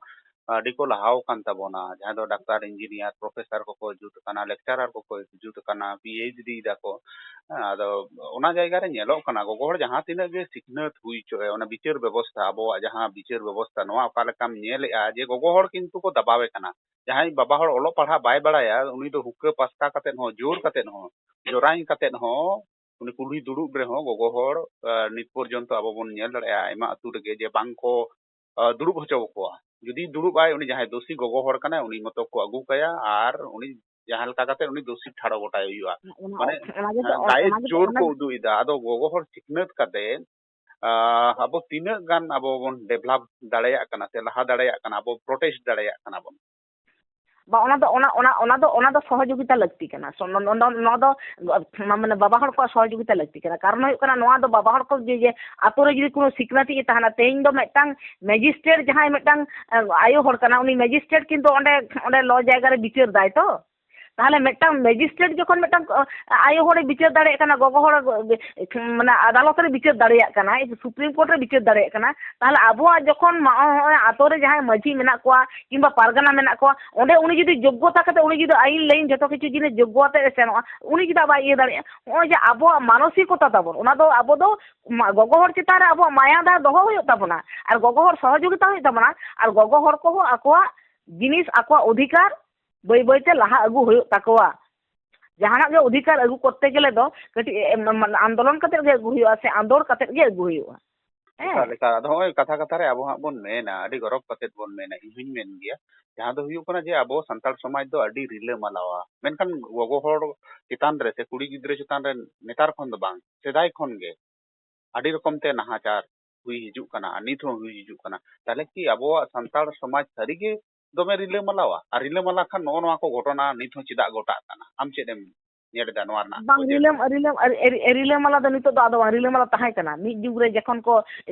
ᱟᱹᱰᱤ ᱠᱚ ᱞᱟᱦᱟᱣ ᱟᱠᱟᱱ ᱛᱟᱵᱚᱱᱟ, ᱡᱟᱦᱟᱸ ᱫᱚ ᱰᱟᱠᱛᱟᱨ, ᱤᱧᱡᱤᱱᱤᱭᱟᱨ, ᱯᱨᱚᱯᱷᱮᱥᱟᱨ ᱠᱚᱠᱚ ᱡᱩᱛ ᱟᱠᱟᱱᱟ, ᱞᱮᱠᱪᱟᱨᱟᱨ ᱠᱚᱠᱚ ᱡᱩᱛ ᱟᱠᱟᱱᱟ, ᱯᱤ ᱮᱭᱤᱪ ᱰᱤ ᱫᱟᱠᱚ᱾ ᱦᱮᱸ, ᱟᱫᱚ ᱚᱱᱟ ᱡᱟᱭᱜᱟ ᱨᱮ ᱧᱮᱞᱚᱜ ᱠᱟᱱᱟ, ᱜᱚᱜᱚ ᱦᱚᱲ ᱡᱟᱦᱟᱸ ᱛᱤᱱᱟᱹᱜ ᱜᱮ ᱥᱤᱠᱷᱱᱟᱹᱛ ᱦᱩᱭ ᱦᱚᱪᱚᱭ, ᱚᱱᱟ ᱵᱤᱪᱟᱹᱨ ᱵᱮᱵᱚᱥᱛᱷᱟ, ᱟᱵᱚᱣᱟᱜ ᱡᱟᱦᱟᱸ ᱵᱤᱪᱟᱹᱨ ᱵᱮᱵᱚᱥᱛᱷᱟ, ᱱᱚᱣᱟ ᱚᱠᱟ ᱞᱮᱠᱟᱢ ᱧᱮᱞᱮᱜᱼᱟ ᱡᱮ ᱜᱚᱜᱚ ᱦᱚᱲ ᱠᱤᱱᱛᱩ ᱠᱚ ᱫᱟᱵᱟᱣᱮ ᱠᱟᱱᱟ? ᱡᱟᱦᱟᱸᱭ ᱵᱟᱵᱟ ᱦᱚᱲ ᱚᱞᱚᱜ ᱯᱟᱲᱦᱟᱜ ᱵᱟᱭ ᱵᱟᱲᱟᱭᱟ, ᱩᱱᱤ ᱫᱚ ᱦᱩᱠᱟᱹ ᱯᱟᱥᱠᱟ ᱠᱟᱛᱮᱫ ᱦᱚᱸ, ᱡᱳᱨ ᱠᱟᱛᱮᱫ ᱦᱚᱸ, ᱡᱳᱨᱟᱭ ᱠᱟᱛᱮᱫ ᱦᱚᱸ, ᱩᱱᱤ ᱠᱩᱞᱦᱤ ᱫᱩᱲᱩᱵ ᱨᱮᱦᱚᱸ ᱜᱚᱜᱚ ᱦᱚᱲ, ᱮ, ᱱᱤᱛ ᱯᱚᱨᱡᱚᱱᱛᱚ ᱟᱵᱚ ᱵᱚᱱ ᱧᱮᱞ ᱫᱟᱲᱮᱭᱟᱜᱼᱟ, ᱟᱭᱢᱟ ᱟᱹᱛᱩ ᱨᱮᱜᱮ ᱡᱮ ᱵᱟᱝ ᱠᱚ, ᱮ, ᱫᱩᱲᱩᱵ ᱦᱚᱪᱚ ᱟᱠᱚᱣᱟ᱾ ᱡᱩᱫᱤ ᱫᱩᱲᱩᱵ ᱟᱭ, ᱩᱱᱤ ᱡᱟᱦᱟᱸᱭ ᱫᱳᱥᱤ ᱜᱚᱜᱚ ᱦᱚᱲ ᱠᱟᱱᱟᱭ, ᱩᱱᱤ ᱢᱚᱛᱚ ᱠᱚ ᱟᱹᱜᱩ ᱠᱟᱭᱟ ᱟᱨ ᱩᱱᱤ ᱡᱟᱦᱟᱸ ᱞᱮᱠᱟ ᱠᱟᱛᱮᱫ ᱩᱱᱤ ᱫᱳᱥᱤ ᱴᱷᱟᱲᱚ ᱜᱚᱴᱟᱭ ᱦᱩᱭᱩᱜᱼᱟ᱾ ᱚᱱᱟ, ᱢᱟᱱᱮ, ᱚᱱᱟ ᱜᱮᱛᱚ, ᱦᱮᱸ, ᱚᱱᱟ, ᱜᱟᱭᱮ ᱚᱱᱟ ᱜᱮᱛᱚ, ᱡᱳᱨ ᱚᱱᱟ ᱠᱚ ᱜᱮ᱾ ᱩᱫᱩᱜ ᱮᱫᱟ᱾ ᱟᱫᱚ ᱜᱚᱜᱚ ᱦᱚᱲ ᱥᱤᱠᱷᱱᱟᱹᱛ ᱠᱟᱛᱮ, ᱟ, ᱟᱵᱚ ᱛᱤᱱᱟᱹᱜ ᱜᱟᱱ ᱟᱵᱚ ᱵᱚᱱ ᱰᱮᱵᱷᱞᱚᱯ ᱫᱟᱲᱮᱭᱟᱜ ᱠᱟᱱᱟ ᱥᱮ ᱞᱟᱦᱟ ᱫᱟᱲᱮᱭᱟᱜ ᱠᱟᱱᱟ, ᱟᱵᱚ ᱯᱨᱚᱴᱮᱥᱴ ᱫᱟᱲᱮᱭᱟᱜ ᱠᱟᱱᱟ ᱵᱚᱱ? ᱵᱟ, ᱚᱱᱟ ᱫᱚ, ᱚᱱᱟ, ᱚᱱᱟ, ᱚᱱᱟ ᱫᱚ, ᱚᱱᱟ ᱫᱚ ᱥᱚᱦᱚᱡᱳᱜᱤᱛᱟ ᱞᱟᱹᱠᱛᱤ ᱠᱟᱱᱟ᱾ ᱥᱚ-, ᱱᱚ-, ᱱᱚ-, ᱱᱚ-, ᱱᱚᱣᱟ ᱫᱚ, ᱢᱟᱱᱮ, ᱵᱟᱵᱟ ᱦᱚᱲ ᱠᱚᱣᱟᱜ ᱥᱚᱦᱚᱡᱳᱜᱤᱛᱟ ᱞᱟᱹᱠᱛᱤ ᱠᱟᱱᱟ᱾ ᱠᱟᱨᱚᱱ ᱦᱩᱭᱩᱜ ᱠᱟᱱᱟ, ᱱᱚᱣᱟ ᱫᱚ ᱵᱟᱵᱟ ᱦᱚᱲ ᱠᱚ ᱡᱮ, ᱡᱮ ᱟᱛᱳ ᱨᱮ ᱡᱩᱫᱤ ᱠᱳᱱᱳ ᱥᱤᱠᱷᱱᱟᱹᱛᱤᱡ ᱮ ᱛᱟᱦᱮᱱᱟ, ᱛᱮᱦᱮᱧ ᱫᱚ ᱢᱤᱫᱴᱟᱝ ᱢᱮᱡᱤᱥᱴᱨᱮᱴ, ᱡᱟᱦᱟᱸᱭ ᱢᱤᱫᱴᱟᱝ, ᱮ, ᱟᱭᱳ ᱦᱚᱲ ᱠᱟᱱᱟ, ᱩᱱᱤ ᱢᱮᱡᱤᱥᱴᱨᱮᱴ ᱠᱤᱱᱛᱩ ᱚᱸᱰᱮ, ᱚᱸᱰᱮ ᱞᱚ ᱡᱟᱭᱜᱟ ᱨᱮ ᱵᱤᱪᱟᱹᱨ ᱫᱟᱭ ᱛᱚ᱾ ᱛᱟᱦᱚᱞᱮ ᱢᱤᱫᱴᱟᱝ ᱢᱮᱡᱤᱥᱴᱨᱮᱴ ᱡᱚᱠᱷᱚᱱ ᱢᱤᱫᱴᱟᱝ, ᱚ, ᱟᱭᱳ ᱦᱚᱲᱮ ᱵᱤᱪᱟᱹᱨ ᱫᱟᱲᱮᱭᱟᱜ ᱠᱟᱱᱟ, ᱜᱚᱜᱚ ᱦᱚᱲ, ᱮ, ᱢᱟᱱᱮ, ᱟᱫᱟᱞᱚᱛ ᱨᱮ ᱵᱤᱪᱟᱹᱨ ᱫᱟᱲᱮᱭᱟᱜ ᱠᱟᱱᱟᱭ, ᱥᱩᱯᱨᱤᱢ ᱠᱳᱨᱴ ᱨᱮ ᱵᱤᱪᱟᱹᱨ ᱫᱟᱲᱮᱭᱟᱜ ᱠᱟᱱᱟ, ᱛᱟᱦᱚᱞᱮ ᱟᱵᱚᱣᱟᱜ ᱡᱚᱠᱷᱚᱱ ᱢᱟ-, ᱱᱚᱜᱼᱚᱭ ᱟᱛᱳ ᱨᱮ ᱡᱟᱦᱟᱸᱭ ᱢᱟᱹᱡᱷᱤ ᱢᱮᱱᱟᱜ ᱠᱚᱣᱟ ᱠᱤᱝᱵᱟ ᱯᱟᱨᱜᱟᱱᱟ ᱢᱮᱱᱟᱜ ᱠᱚᱣᱟ, ᱚᱸᱰᱮ ᱩᱱᱤ ᱡᱩᱫᱤ ᱡᱳᱜᱽᱜᱚᱛᱟ ᱠᱟᱛᱮ, ᱩᱱᱤ ᱡᱩᱫᱤ ᱟᱭᱤᱱ ᱞᱟᱭᱤᱱ ᱡᱚᱛᱚ ᱠᱤᱪᱷᱩ ᱡᱤᱱᱤᱥ ᱡᱳᱜᱽᱜᱚ ᱟᱛᱮ ᱮ ᱥᱮᱱᱚᱜᱼᱟ, ᱩᱱᱤ ᱪᱮᱫᱟᱜ ᱵᱟᱭ ᱤᱭᱟᱹ ᱫᱟᱲᱮᱭᱟᱜᱼᱟ? ᱱᱚᱜᱼᱚᱭ ᱡᱮ ᱟᱵᱚᱣᱟᱜ ᱢᱟᱱᱚᱥᱤᱠᱚᱛᱟ ᱛᱟᱵᱚᱱ, ᱚᱱᱟ ᱫᱚ ᱟᱵᱚ ᱫᱚ ᱢᱟ-, ᱜᱚᱜᱚ ᱦᱚᱲ ᱪᱮᱛᱟᱱ ᱨᱮ ᱟᱵᱚᱣᱟᱜ ᱢᱟᱭᱟ ᱫᱟᱭᱟ ᱫᱚᱦᱚ ᱦᱩᱭᱩᱜ ᱛᱟᱵᱚᱱᱟ, ᱟᱨ ᱜᱚᱜᱚ ᱦᱚᱲ ᱥᱚᱦᱚᱡᱳᱜᱤᱛᱟ ᱦᱩᱭᱩᱜ ᱛᱟᱵᱚᱱᱟ, ᱟᱨ ᱜᱚᱜᱚ ᱦᱚᱲ ᱠᱚᱦᱚᱸ ᱟᱠᱚᱣᱟᱜ ᱡᱤᱱᱤᱥ, ᱟᱠᱚᱣᱟᱜ ᱚᱫᱷᱤᱠᱟᱨ ᱵᱟᱹᱭ ᱵᱟᱹᱭ ᱛᱮ ᱞᱟᱦᱟ ᱟᱹᱜᱩ ᱦᱩᱭᱩᱜ ᱛᱟᱠᱚᱣᱟ᱾ ᱡᱟᱦᱟᱱᱟᱜ ᱜᱮ ᱚᱫᱷᱤᱠᱟᱨ ᱟᱹᱜᱩ ᱠᱚᱨᱛᱮ ᱜᱮᱞᱮ ᱫᱚ ᱠᱟᱹᱴᱤᱡ, ᱮ, ᱮᱢ, ᱮᱢ, ᱟᱱᱫᱳᱞᱚᱱ ᱠᱟᱛᱮ ᱜᱮ ᱟᱹᱜᱩ ᱦᱩᱭᱩᱜᱼᱟ, ᱥᱮ ᱟᱸᱫᱳᱲ ᱠᱟᱛᱮ ᱜᱮ ᱟᱹᱜᱩ ᱦᱩᱭᱩᱜᱼᱟ᱾ ᱦᱮᱸ᱾ ᱮᱠᱟᱞ, ᱮᱠᱟᱞ᱾ ᱟᱫᱚ ᱦᱚᱸᱜᱼᱚᱭ ᱠᱟᱛᱷᱟ ᱠᱟᱛᱷᱟ ᱨᱮ ᱟᱵᱚ ᱦᱟᱸᱜ ᱵᱚᱱ ᱢᱮᱱᱟ, ᱟᱹᱰᱤ ᱜᱚᱨᱚᱵᱽ ᱠᱟᱛᱮᱫ ᱵᱚᱱ ᱢᱮᱱᱟ, ᱤᱧ ᱦᱚᱸᱧ ᱢᱮᱱ ᱜᱮᱭᱟ, ᱡᱟᱦᱟᱸ ᱫᱚ ᱦᱩᱭᱩᱜ ᱠᱟᱱᱟ ᱡᱮ ᱟᱵᱚ ᱥᱟᱱᱛᱟᱲ ᱥᱚᱢᱟᱡᱽ ᱫᱚ ᱟᱹᱰᱤ ᱨᱤᱞᱟᱹᱢᱟᱞᱟᱣᱟ, ᱢᱮᱱᱠᱷᱟᱱ ᱜᱚᱜᱚ ᱦᱚᱲ ᱪᱮᱛᱟᱱ ᱨᱮ ᱥᱮ ᱠᱩᱲᱤ ᱜᱤᱫᱽᱨᱟᱹ ᱪᱮᱛᱟᱱ ᱨᱮ ᱱᱮᱛᱟᱨ ᱠᱷᱚᱱ ᱫᱚ ᱵᱟᱝ, ᱥᱮᱫᱟᱭ ᱠᱷᱚᱱ ᱜᱮ ᱟᱹᱰᱤ ᱨᱚᱠᱚᱢ ᱛᱮ ᱱᱟᱦᱟᱪᱟᱨ ᱦᱩᱭ ᱦᱤᱡᱩᱜ ᱠᱟᱱᱟ ᱟᱨ ᱱᱤᱛ ᱦᱚᱸ ᱦᱩᱭ ᱦᱤᱡᱩᱜ ᱠᱟᱱᱟ᱾ ᱛᱟᱦᱞᱮ ᱠᱤ ᱟᱵᱚᱣᱟᱜ ᱥᱟᱱᱛᱟᱲ ᱥᱚᱢᱟᱡᱽ ᱥᱟᱹᱨᱤ ᱜᱮ ᱫᱚᱢᱮ ᱨᱤᱞᱟᱹᱢᱟᱞᱟᱣᱟ? ᱟᱨ ᱨᱤᱞᱟᱹᱢᱟᱞᱟ ᱠᱷᱟᱱ ᱱᱚᱜᱼᱚ ᱱᱚᱣᱟ ᱠᱚ ᱜᱷᱚᱴᱚᱱᱟ ᱱᱤᱛ ᱦᱚᱸ ᱪᱮᱫᱟᱜ ᱜᱷᱚᱴᱟᱜ ᱠᱟᱱᱟ? ᱟᱢ ᱪᱮᱫ ᱮᱢ ᱧᱮᱞ ᱮᱫᱟ ᱱᱚᱣᱟ ᱨᱮᱱᱟᱜ ᱵᱟᱝ, ᱚᱡᱮ ᱫᱚ? ᱨᱤᱞᱟᱹᱢ-, ᱨᱤᱞᱟᱹᱢ-, ᱟᱨ-, ᱟᱨ-, ᱨᱤᱞᱟᱹᱢᱟᱞᱟ ᱫᱚ ᱱᱤᱛᱚᱜ ᱫᱚ ᱟᱫᱚ ᱵᱟᱝ, ᱨᱤᱞᱟᱹᱢᱟᱞᱟ ᱛᱟᱦᱮᱸ ᱠᱟᱱᱟ᱾ ᱢᱤᱫ ᱡᱩᱜᱽ ᱨᱮ ᱡᱚᱠᱷᱚᱱ ᱠᱚ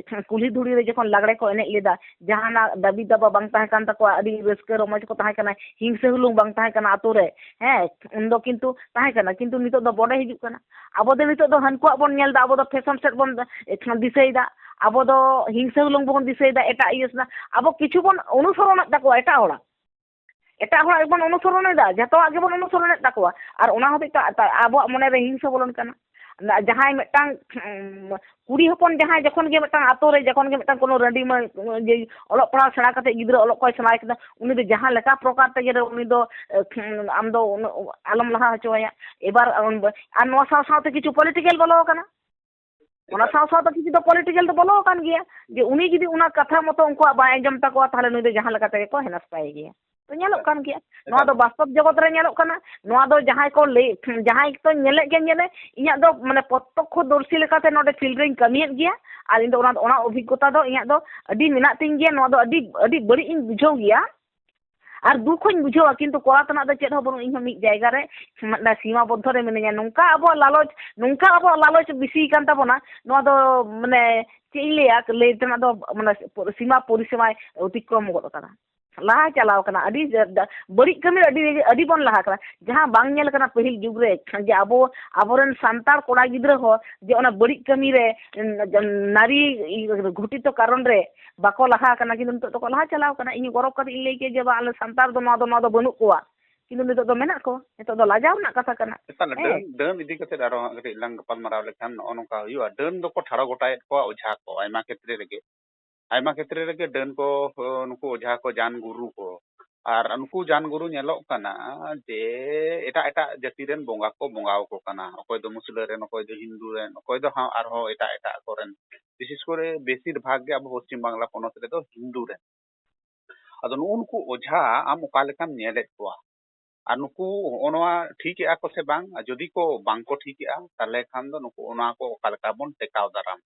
ᱠᱩᱞᱦᱤ ᱫᱷᱩᱲᱤ ᱨᱮ ᱡᱚᱠᱷᱚᱱ ᱞᱟᱜᱽᱲᱮ ᱠᱚ ᱮᱱᱮᱡ ᱞᱮᱫᱟ, ᱡᱟᱦᱟᱱᱟᱜ ᱫᱟᱹᱵᱤ ᱫᱟᱵᱟ ᱵᱟᱝ ᱛᱟᱦᱮᱸ ᱠᱟᱱ ᱛᱟᱠᱚᱣᱟ, ᱟᱹᱰᱤ ᱨᱟᱹᱥᱠᱟᱹ ᱨᱚᱢᱚᱡᱽ ᱠᱚ ᱛᱟᱦᱮᱸ ᱠᱟᱱᱟ, ᱦᱤᱝᱥᱟᱹ ᱦᱩᱞᱩᱝ ᱵᱟᱝ ᱛᱟᱦᱮᱸ ᱠᱟᱱᱟ ᱟᱛᱳ ᱨᱮ, ᱦᱮᱸ, ᱩᱱᱫᱚ ᱠᱤᱱᱛᱩ ᱛᱟᱦᱮᱸ ᱠᱟᱱᱟ᱾ ᱠᱤᱱᱛᱩ ᱱᱤᱛᱚᱜ ᱫᱚ ᱵᱚᱰᱮ ᱦᱤᱡᱩᱜ ᱠᱟᱱᱟ᱾ ᱟᱵᱚ ᱫᱚ ᱱᱤᱛᱚᱜ ᱫᱚ ᱦᱟᱹᱱᱠᱩᱣᱟᱜ ᱵᱚᱱ ᱧᱮᱞ ᱮᱫᱟ, ᱟᱵᱚ ᱫᱚ ᱯᱷᱮᱥᱚᱱ ᱥᱮᱴ ᱵᱚᱱ ᱫᱤᱥᱟᱹᱭᱮᱫᱟ, ᱟᱵᱚ ᱫᱚ ᱦᱤᱝᱥᱟᱹ ᱦᱩᱞᱩᱝ ᱵᱚᱱ ᱫᱤᱥᱟᱹᱭᱮᱫᱟ, ᱮᱴᱟᱜ ᱤᱭᱟᱹ ᱥᱮᱫ ᱟᱵᱚ ᱠᱤᱪᱷᱩ ᱵᱚᱱ ᱚᱱᱩᱥᱚᱨᱚᱱᱮᱫ ᱛᱟᱠᱚᱣᱟ ᱮᱴᱟᱜ ᱦᱚᱲᱟᱜ᱾ ᱮᱴᱟᱜ ᱦᱚᱲᱟᱜ ᱜᱮᱵᱚᱱ ᱚᱱᱩᱥᱚᱨᱚᱱᱮᱫᱟ, ᱡᱚᱛᱚᱣᱟᱜ ᱜᱮᱵᱚᱱ ᱚᱱᱩᱥᱚᱨᱚᱱᱮᱫ ᱛᱟᱠᱚᱣᱟ᱾ ᱟᱨ ᱚᱱᱟ ᱦᱚᱛᱮᱡ ᱛᱮ ᱟ-, ᱟᱵᱚᱣᱟᱜ ᱢᱚᱱᱮᱨᱮ ᱦᱤᱝᱥᱟᱹ ᱵᱚᱞᱚᱱ ᱠᱟᱱᱟ᱾ ᱡᱟᱦᱟᱸᱭ ᱢᱤᱫᱴᱟᱝ, ᱩᱢ, ᱠᱩᱲᱤ ᱦᱚᱯᱚᱱ ᱡᱟᱦᱟᱸᱭ ᱡᱚᱠᱷᱚᱱ ᱜᱮ ᱢᱤᱫᱴᱟᱝ ᱟᱛᱳ ᱨᱮ ᱡᱚᱠᱷᱚᱱ ᱜᱮ ᱢᱤᱫᱴᱟᱝ ᱠᱳᱱᱳ ᱨᱟᱺᱰᱤ ᱢᱟᱹᱭ, ᱡᱮ ᱚᱞᱚᱜ ᱯᱟᱲᱦᱟᱣ ᱥᱮᱬᱟ ᱠᱟᱛᱮ ᱜᱤᱫᱽᱨᱟᱹ ᱚᱞᱚᱜ ᱠᱚᱭ ᱥᱮᱬᱟᱭ ᱠᱟᱱᱟ, ᱩᱱᱤ ᱫᱚ ᱡᱟᱦᱟᱸ ᱞᱮᱠᱟ ᱯᱨᱚᱠᱟᱨ ᱛᱮᱜᱮ ᱨᱮ ᱩᱱᱤ ᱫᱚ, ᱮ, ᱟᱢ ᱫᱚ ᱩᱱᱟᱹᱜ ᱟᱞᱚᱢ ᱞᱟᱦᱟ ᱦᱚᱪᱚᱣᱟᱭᱟ᱾ ᱮᱵᱟᱨ, ᱟᱨ ᱱᱚᱣᱟ ᱥᱟᱶ ᱥᱟᱶᱛᱮ ᱠᱤᱪᱷᱩ ᱯᱚᱞᱤᱴᱤᱠᱮᱞ ᱵᱚᱞᱚ ᱟᱠᱟᱱᱟ᱾ ᱚᱱᱟ ᱮᱠᱟᱞ᱾ ᱥᱟᱶ ᱥᱟᱶᱛᱮ ᱠᱤᱪᱷᱩ ᱫᱚ ᱯᱚᱞᱤᱴᱤᱠᱮᱞ ᱫᱚ ᱵᱚᱞᱚ ᱟᱠᱟᱱ ᱜᱮᱭᱟ, ᱡᱮ ᱩᱱᱤ ᱡᱩᱫᱤ ᱚᱱᱟ ᱠᱟᱛᱷᱟ ᱢᱚᱛᱚ ᱩᱱᱠᱩᱣᱟᱜ ᱵᱟᱭ ᱟᱸᱡᱚᱢ ᱛᱟᱠᱚᱣᱟ, ᱛᱟᱦᱞᱮ ᱱᱩᱭ ᱫᱚ ᱡᱟᱦᱟᱸ ᱞᱮᱠᱟ ᱛᱮᱜᱮ ᱠᱚ ᱦᱮᱱᱟᱥᱛᱟᱭᱮ ᱜᱮᱭᱟ᱾ ᱛᱚ ᱧᱮᱞᱚᱜ ᱠᱟᱱ ᱜᱮᱭᱟ, ᱱᱚᱣᱟ ᱮᱠᱟᱞ᱾ ᱫᱚ ᱵᱟᱥᱛᱚᱵ ᱡᱚᱜᱚᱛ ᱨᱮ ᱧᱮᱞᱚᱜ ᱠᱟᱱᱟ᱾ ᱱᱚᱣᱟ ᱫᱚ ᱡᱟᱦᱟᱸᱭ ᱠᱚ ᱞᱟᱹᱭ, ᱡᱟᱦᱟᱸᱭ ᱠᱚ ᱧᱮᱞᱮᱫ ᱜᱮ ᱧᱮᱞᱮ, ᱤᱧᱟᱹᱜ ᱫᱚ ᱢᱟᱱᱮ ᱯᱨᱚᱛᱛᱚᱠᱠᱷᱚ ᱫᱚᱨᱥᱤ ᱞᱮᱠᱟᱛᱮ ᱱᱚᱰᱮ ᱯᱷᱤᱞᱰ ᱨᱮᱧ ᱠᱟᱹᱢᱤᱭᱮᱫ ᱜᱮᱭᱟ, ᱟᱨ ᱤᱧ ᱫᱚ ᱚᱱᱟ, ᱚᱱᱟ ᱚᱵᱷᱤᱜᱽᱜᱚᱛᱟ ᱫᱚ ᱤᱧᱟᱹᱜ ᱫᱚ ᱟᱹᱰᱤ ᱢᱮᱱᱟᱜ ᱛᱤᱧ ᱜᱮᱭᱟ᱾ ᱱᱚᱣᱟ ᱫᱚ ᱟᱹᱰᱤ, ᱟᱹᱰᱤ ᱵᱟᱹᱲᱤᱡ ᱤᱧ ᱵᱩᱡᱷᱟᱹᱣ ᱜᱮᱭᱟ᱾ ᱟᱨ ᱫᱩᱠ ᱦᱚᱸᱧ ᱵᱩᱡᱷᱟᱹᱣᱟ, ᱠᱤᱱᱛᱩ ᱠᱚᱨᱟᱣ ᱛᱮᱱᱟᱜ ᱫᱚ ᱪᱮᱫ ᱦᱚᱸ ᱵᱟᱹᱱᱩᱜ᱾ ᱤᱧ ᱦᱚᱸ ᱢᱤᱫ ᱡᱟᱭᱜᱟ ᱨᱮ ᱢᱤᱫᱴᱟᱝ ᱥᱤᱢᱟ ᱵᱚᱫᱽᱫᱷᱚ ᱨᱮ ᱢᱤᱱᱟᱹᱧᱟ᱾ ᱱᱚᱝᱠᱟ ᱟᱵᱚᱣᱟᱜ ᱞᱟᱞᱚᱪ, ᱱᱚᱝᱠᱟ ᱟᱵᱚᱣᱟᱜ ᱞᱟᱞᱚᱪ ᱵᱮᱥᱤ ᱠᱟᱱ ᱛᱟᱵᱚᱱᱟ, ᱱᱚᱣᱟ ᱫᱚ ᱢᱟᱱᱮ ᱪᱮᱫ ᱤᱧ ᱞᱟᱹᱭᱟ, ᱞᱟᱹᱭ ᱛᱮᱱᱟᱜ ᱫᱚ ᱢᱟᱱᱮ ᱥᱤᱢᱟ ᱯᱚᱨᱤᱥᱤᱢᱟᱭ ᱚᱛᱤᱠᱨᱚᱢ ᱜᱚᱫ ᱠᱟᱫᱟ, ᱞᱟᱦᱟ ᱪᱟᱞᱟᱣ ᱠᱟᱱᱟ᱾ ᱟᱹᱰᱤ ᱵᱟᱹᱲᱤᱡ ᱠᱟᱹᱢᱤ ᱨᱮ ᱟᱹᱰᱤ, ᱟᱹᱰᱤ ᱵᱚᱱ ᱞᱟᱦᱟ ᱠᱟᱱᱟ᱾ ᱡᱟᱦᱟᱸ ᱵᱟᱝ ᱧᱮᱞ ᱠᱟᱱᱟ ᱯᱟᱹᱦᱤᱞ ᱡᱩᱜᱽ ᱨᱮ, ᱡᱮ ᱟᱵᱚ, ᱟᱵᱚᱨᱮᱱ ᱥᱟᱱᱛᱟᱲ ᱠᱚᱲᱟ ᱜᱤᱫᱽᱨᱟᱹ ᱦᱚᱸ ᱡᱮ ᱚᱱᱟ ᱵᱟᱹᱲᱤᱡ ᱠᱟᱹᱢᱤ ᱨᱮ, ᱱᱟᱨᱤ ᱜᱷᱚᱴᱤᱛᱚ ᱠᱟᱨᱚᱱ ᱨᱮ ᱵᱟᱠᱚ ᱞᱟᱦᱟ ᱟᱠᱟᱱᱟ, ᱠᱤᱱᱛᱩ ᱱᱤᱛᱚᱜ ᱫᱚᱠᱚ ᱞᱟᱦᱟ ᱪᱟᱞᱟᱣ ᱠᱟᱱᱟ᱾ ᱤᱧ ᱜᱚᱨᱚᱵ ᱠᱟᱛᱮ ᱤᱧ ᱞᱟᱹᱭ ᱠᱮᱭᱟ ᱡᱮ, ᱵᱟᱝ, ᱟᱞᱮ ᱥᱟᱱᱛᱟᱲ ᱫᱚ ᱱᱚᱣᱟ ᱫᱚ, ᱱᱚᱣᱟ ᱫᱚ ᱵᱟᱹᱱᱩᱜ ᱠᱚᱣᱟ, ᱠᱤᱱᱛᱩ ᱱᱤᱛᱚᱜ ᱫᱚ ᱢᱮᱱᱟᱜ ᱠᱚᱣᱟ᱾ ᱱᱤᱛᱚᱜ ᱫᱚ ᱞᱟᱡᱟᱣ ᱨᱮᱱᱟᱜ ᱠᱟᱛᱷᱟ ᱠᱟᱱᱟ᱾ ᱮᱠᱟᱞ, ᱦᱮᱸ᱾ ᱰᱟᱹᱱ, ᱰᱟᱹᱱ ᱤᱫᱤ ᱠᱟᱛᱮ ᱟᱨᱚ ᱦᱟᱸᱜ ᱠᱟᱹᱴᱤᱡ ᱞᱟᱝ ᱜᱟᱯᱟᱞ ᱢᱟᱨᱟᱣ ᱞᱮᱠᱷᱟᱱ ᱱᱚᱜᱼᱚ ᱱᱚᱝᱠᱟ ᱦᱩᱭᱩᱜᱼᱟ, ᱰᱟᱹᱱ ᱫᱚᱠᱚ ᱴᱷᱟᱲᱚ ᱜᱚᱴᱟᱭᱮᱫ ᱠᱚᱣᱟ ᱚᱡᱷᱟ ᱠᱚ, ᱟᱭᱢᱟ ᱠᱷᱮᱛᱨᱮ ᱨᱮᱜᱮ, ᱟᱭᱢᱟ ᱠᱷᱮᱛᱨᱮ ᱨᱮᱜᱮ ᱰᱟᱹᱱ ᱠᱚ, ᱱᱩᱠᱩ ᱚᱡᱷᱟ ᱠᱚ, ᱡᱟᱱ ᱜᱩᱨᱩ ᱠᱚ, ᱟᱨ ᱱᱩᱠᱩ ᱡᱟᱱ ᱜᱩᱨᱩ ᱧᱮᱞᱚᱜ ᱠᱟᱱᱟ ᱡᱮ ᱮᱴᱟᱜ ᱮᱴᱟᱜ ᱡᱟᱹᱛᱤ ᱨᱮᱱ ᱵᱚᱸᱜᱟ ᱠᱚ ᱵᱚᱸᱜᱟ ᱟᱠᱚ ᱠᱟᱱᱟ, ᱚᱠᱚᱭ ᱫᱚ ᱢᱩᱥᱞᱟᱹ ᱨᱮᱱ, ᱚᱠᱚᱭ ᱫᱚ ᱦᱤᱱᱫᱩ ᱨᱮᱱ, ᱚᱠᱚᱭ ᱫᱚ ᱦᱟᱸᱜ ᱟᱨᱦᱚᱸ ᱮᱴᱟᱜ ᱮᱴᱟᱜ ᱠᱚᱨᱮᱱ᱾ ᱵᱤᱥᱮᱥ ᱠᱚᱨᱮ ᱵᱮᱥᱤᱨ ᱵᱷᱟᱜᱽ ᱜᱮ ᱟᱵᱚ ᱯᱚᱥᱪᱤᱢ ᱵᱟᱝᱞᱟ ᱯᱚᱱᱚᱛ ᱨᱮᱫᱚ ᱦᱤᱱᱫᱩ ᱨᱮᱱ᱾ ᱟᱫᱚ ᱱᱩᱜᱼᱩ ᱱᱩᱠᱩ ᱚᱡᱷᱟ ᱟᱢ ᱚᱠᱟ ᱞᱮᱠᱟᱢ ᱧᱮᱞᱮᱫ ᱠᱚᱣᱟ? ᱟᱨ ᱱᱩᱠᱩ ᱦᱚᱸᱜᱼᱚ ᱱᱚᱣᱟ ᱴᱷᱤᱠᱮᱜᱼᱟ ᱠᱚ ᱥᱮ ᱵᱟᱝ? ᱟᱨ ᱡᱩᱫᱤ ᱠᱚ ᱵᱟᱝ ᱠᱚ ᱴᱷᱤᱠᱮᱜᱼᱟ, ᱛᱟᱦᱚᱞᱮ ᱠᱷᱟᱱ ᱫᱚ ᱱᱩᱠᱩ ᱚᱱᱟ ᱠᱚ ᱚᱠᱟ ᱞᱮᱠᱟ ᱵᱚᱱ ᱴᱮᱠᱟᱣ ᱫᱟᱨᱟᱢ?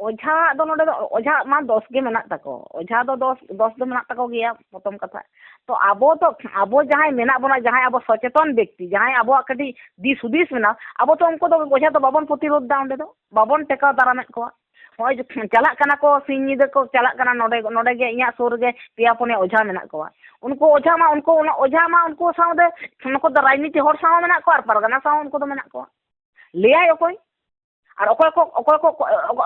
ᱚᱡᱷᱟᱣᱟᱜ ᱫᱚ ᱱᱚᱰᱮ ᱫᱚ, ᱚᱡᱷᱟᱣᱟᱜ ᱢᱟ ᱫᱚᱥ ᱜᱮ ᱢᱮᱱᱟᱜ ᱛᱟᱠᱚ᱾ ᱚᱡᱷᱟ ᱫᱚ ᱫᱚᱥ, ᱫᱚᱥ ᱫᱚ ᱢᱮᱱᱟᱜ ᱛᱟᱠᱚ ᱜᱮᱭᱟ, ᱯᱨᱚᱛᱷᱚᱢ ᱠᱟᱛᱷᱟ᱾ ᱛᱚ ᱟᱵᱚ ᱫᱚ, ᱟᱵᱚ ᱡᱟᱦᱟᱸᱭ ᱢᱮᱱᱟᱜ ᱵᱚᱱᱟ, ᱡᱟᱦᱟᱸᱭ ᱟᱵᱚ ᱥᱚᱪᱮᱛᱚᱱ ᱵᱮᱠᱛᱤ, ᱡᱟᱦᱟᱸᱭ ᱟᱵᱚᱣᱟᱜ ᱠᱟᱹᱴᱤᱡ ᱫᱤᱥ ᱦᱩᱫᱤᱥ ᱢᱮᱱᱟᱜᱼᱟ, ᱟᱵᱚ ᱛᱚ ᱩᱱᱠᱩ ᱫᱚ ᱚᱡᱷᱟ ᱫᱚ ᱵᱟᱵᱚᱱ ᱯᱨᱚᱛᱤᱨᱳᱫᱷ ᱫᱟ, ᱚᱸᱰᱮ ᱫᱚ ᱵᱟᱵᱚᱱ ᱴᱮᱠᱟᱣ ᱫᱟᱨᱟᱢᱮᱫ ᱠᱚᱣᱟ᱾ ᱱᱚᱜᱼᱚᱭ ᱡᱮ ᱪᱟᱞᱟᱜ ᱠᱟᱱᱟ ᱠᱚ, ᱥᱤᱧ ᱧᱤᱫᱟᱹ ᱠᱚ ᱪᱟᱞᱟᱜ ᱠᱟᱱᱟ, ᱱᱚᱰᱮ, ᱱᱚᱰᱮ ᱜᱮ ᱤᱧᱟᱹᱜ ᱥᱩᱨ ᱨᱮᱜᱮ ᱯᱮᱭᱟ ᱯᱩᱱᱭᱟ ᱚᱡᱷᱟ ᱢᱮᱱᱟᱜ ᱠᱚᱣᱟ᱾ ᱩᱱᱠᱩ ᱚᱡᱷᱟ ᱢᱟ, ᱩᱱᱠᱩ ᱚᱱᱟ ᱚᱡᱷᱟ ᱢᱟ ᱩᱱᱠᱩ ᱥᱟᱶᱛᱮ, ᱱᱩᱠᱩ ᱫᱚ ᱨᱟᱡᱽᱱᱤᱛᱤ ᱦᱚᱲ ᱥᱟᱶ ᱦᱚᱸ ᱢᱮᱱᱟᱜ ᱠᱚᱣᱟ ᱟᱨ ᱯᱟᱨᱜᱟᱱᱟ ᱥᱟᱶ ᱦᱚᱸ ᱩᱱᱠᱩ ᱫᱚ ᱢᱮᱱᱟᱜ ᱠᱚᱣᱟ᱾ ᱞᱟᱹᱭᱟᱭ ᱚᱠᱚᱭ? ᱟᱨ ᱚᱠᱚᱭ ᱠᱚ, ᱚᱠᱚᱭ ᱠᱚ,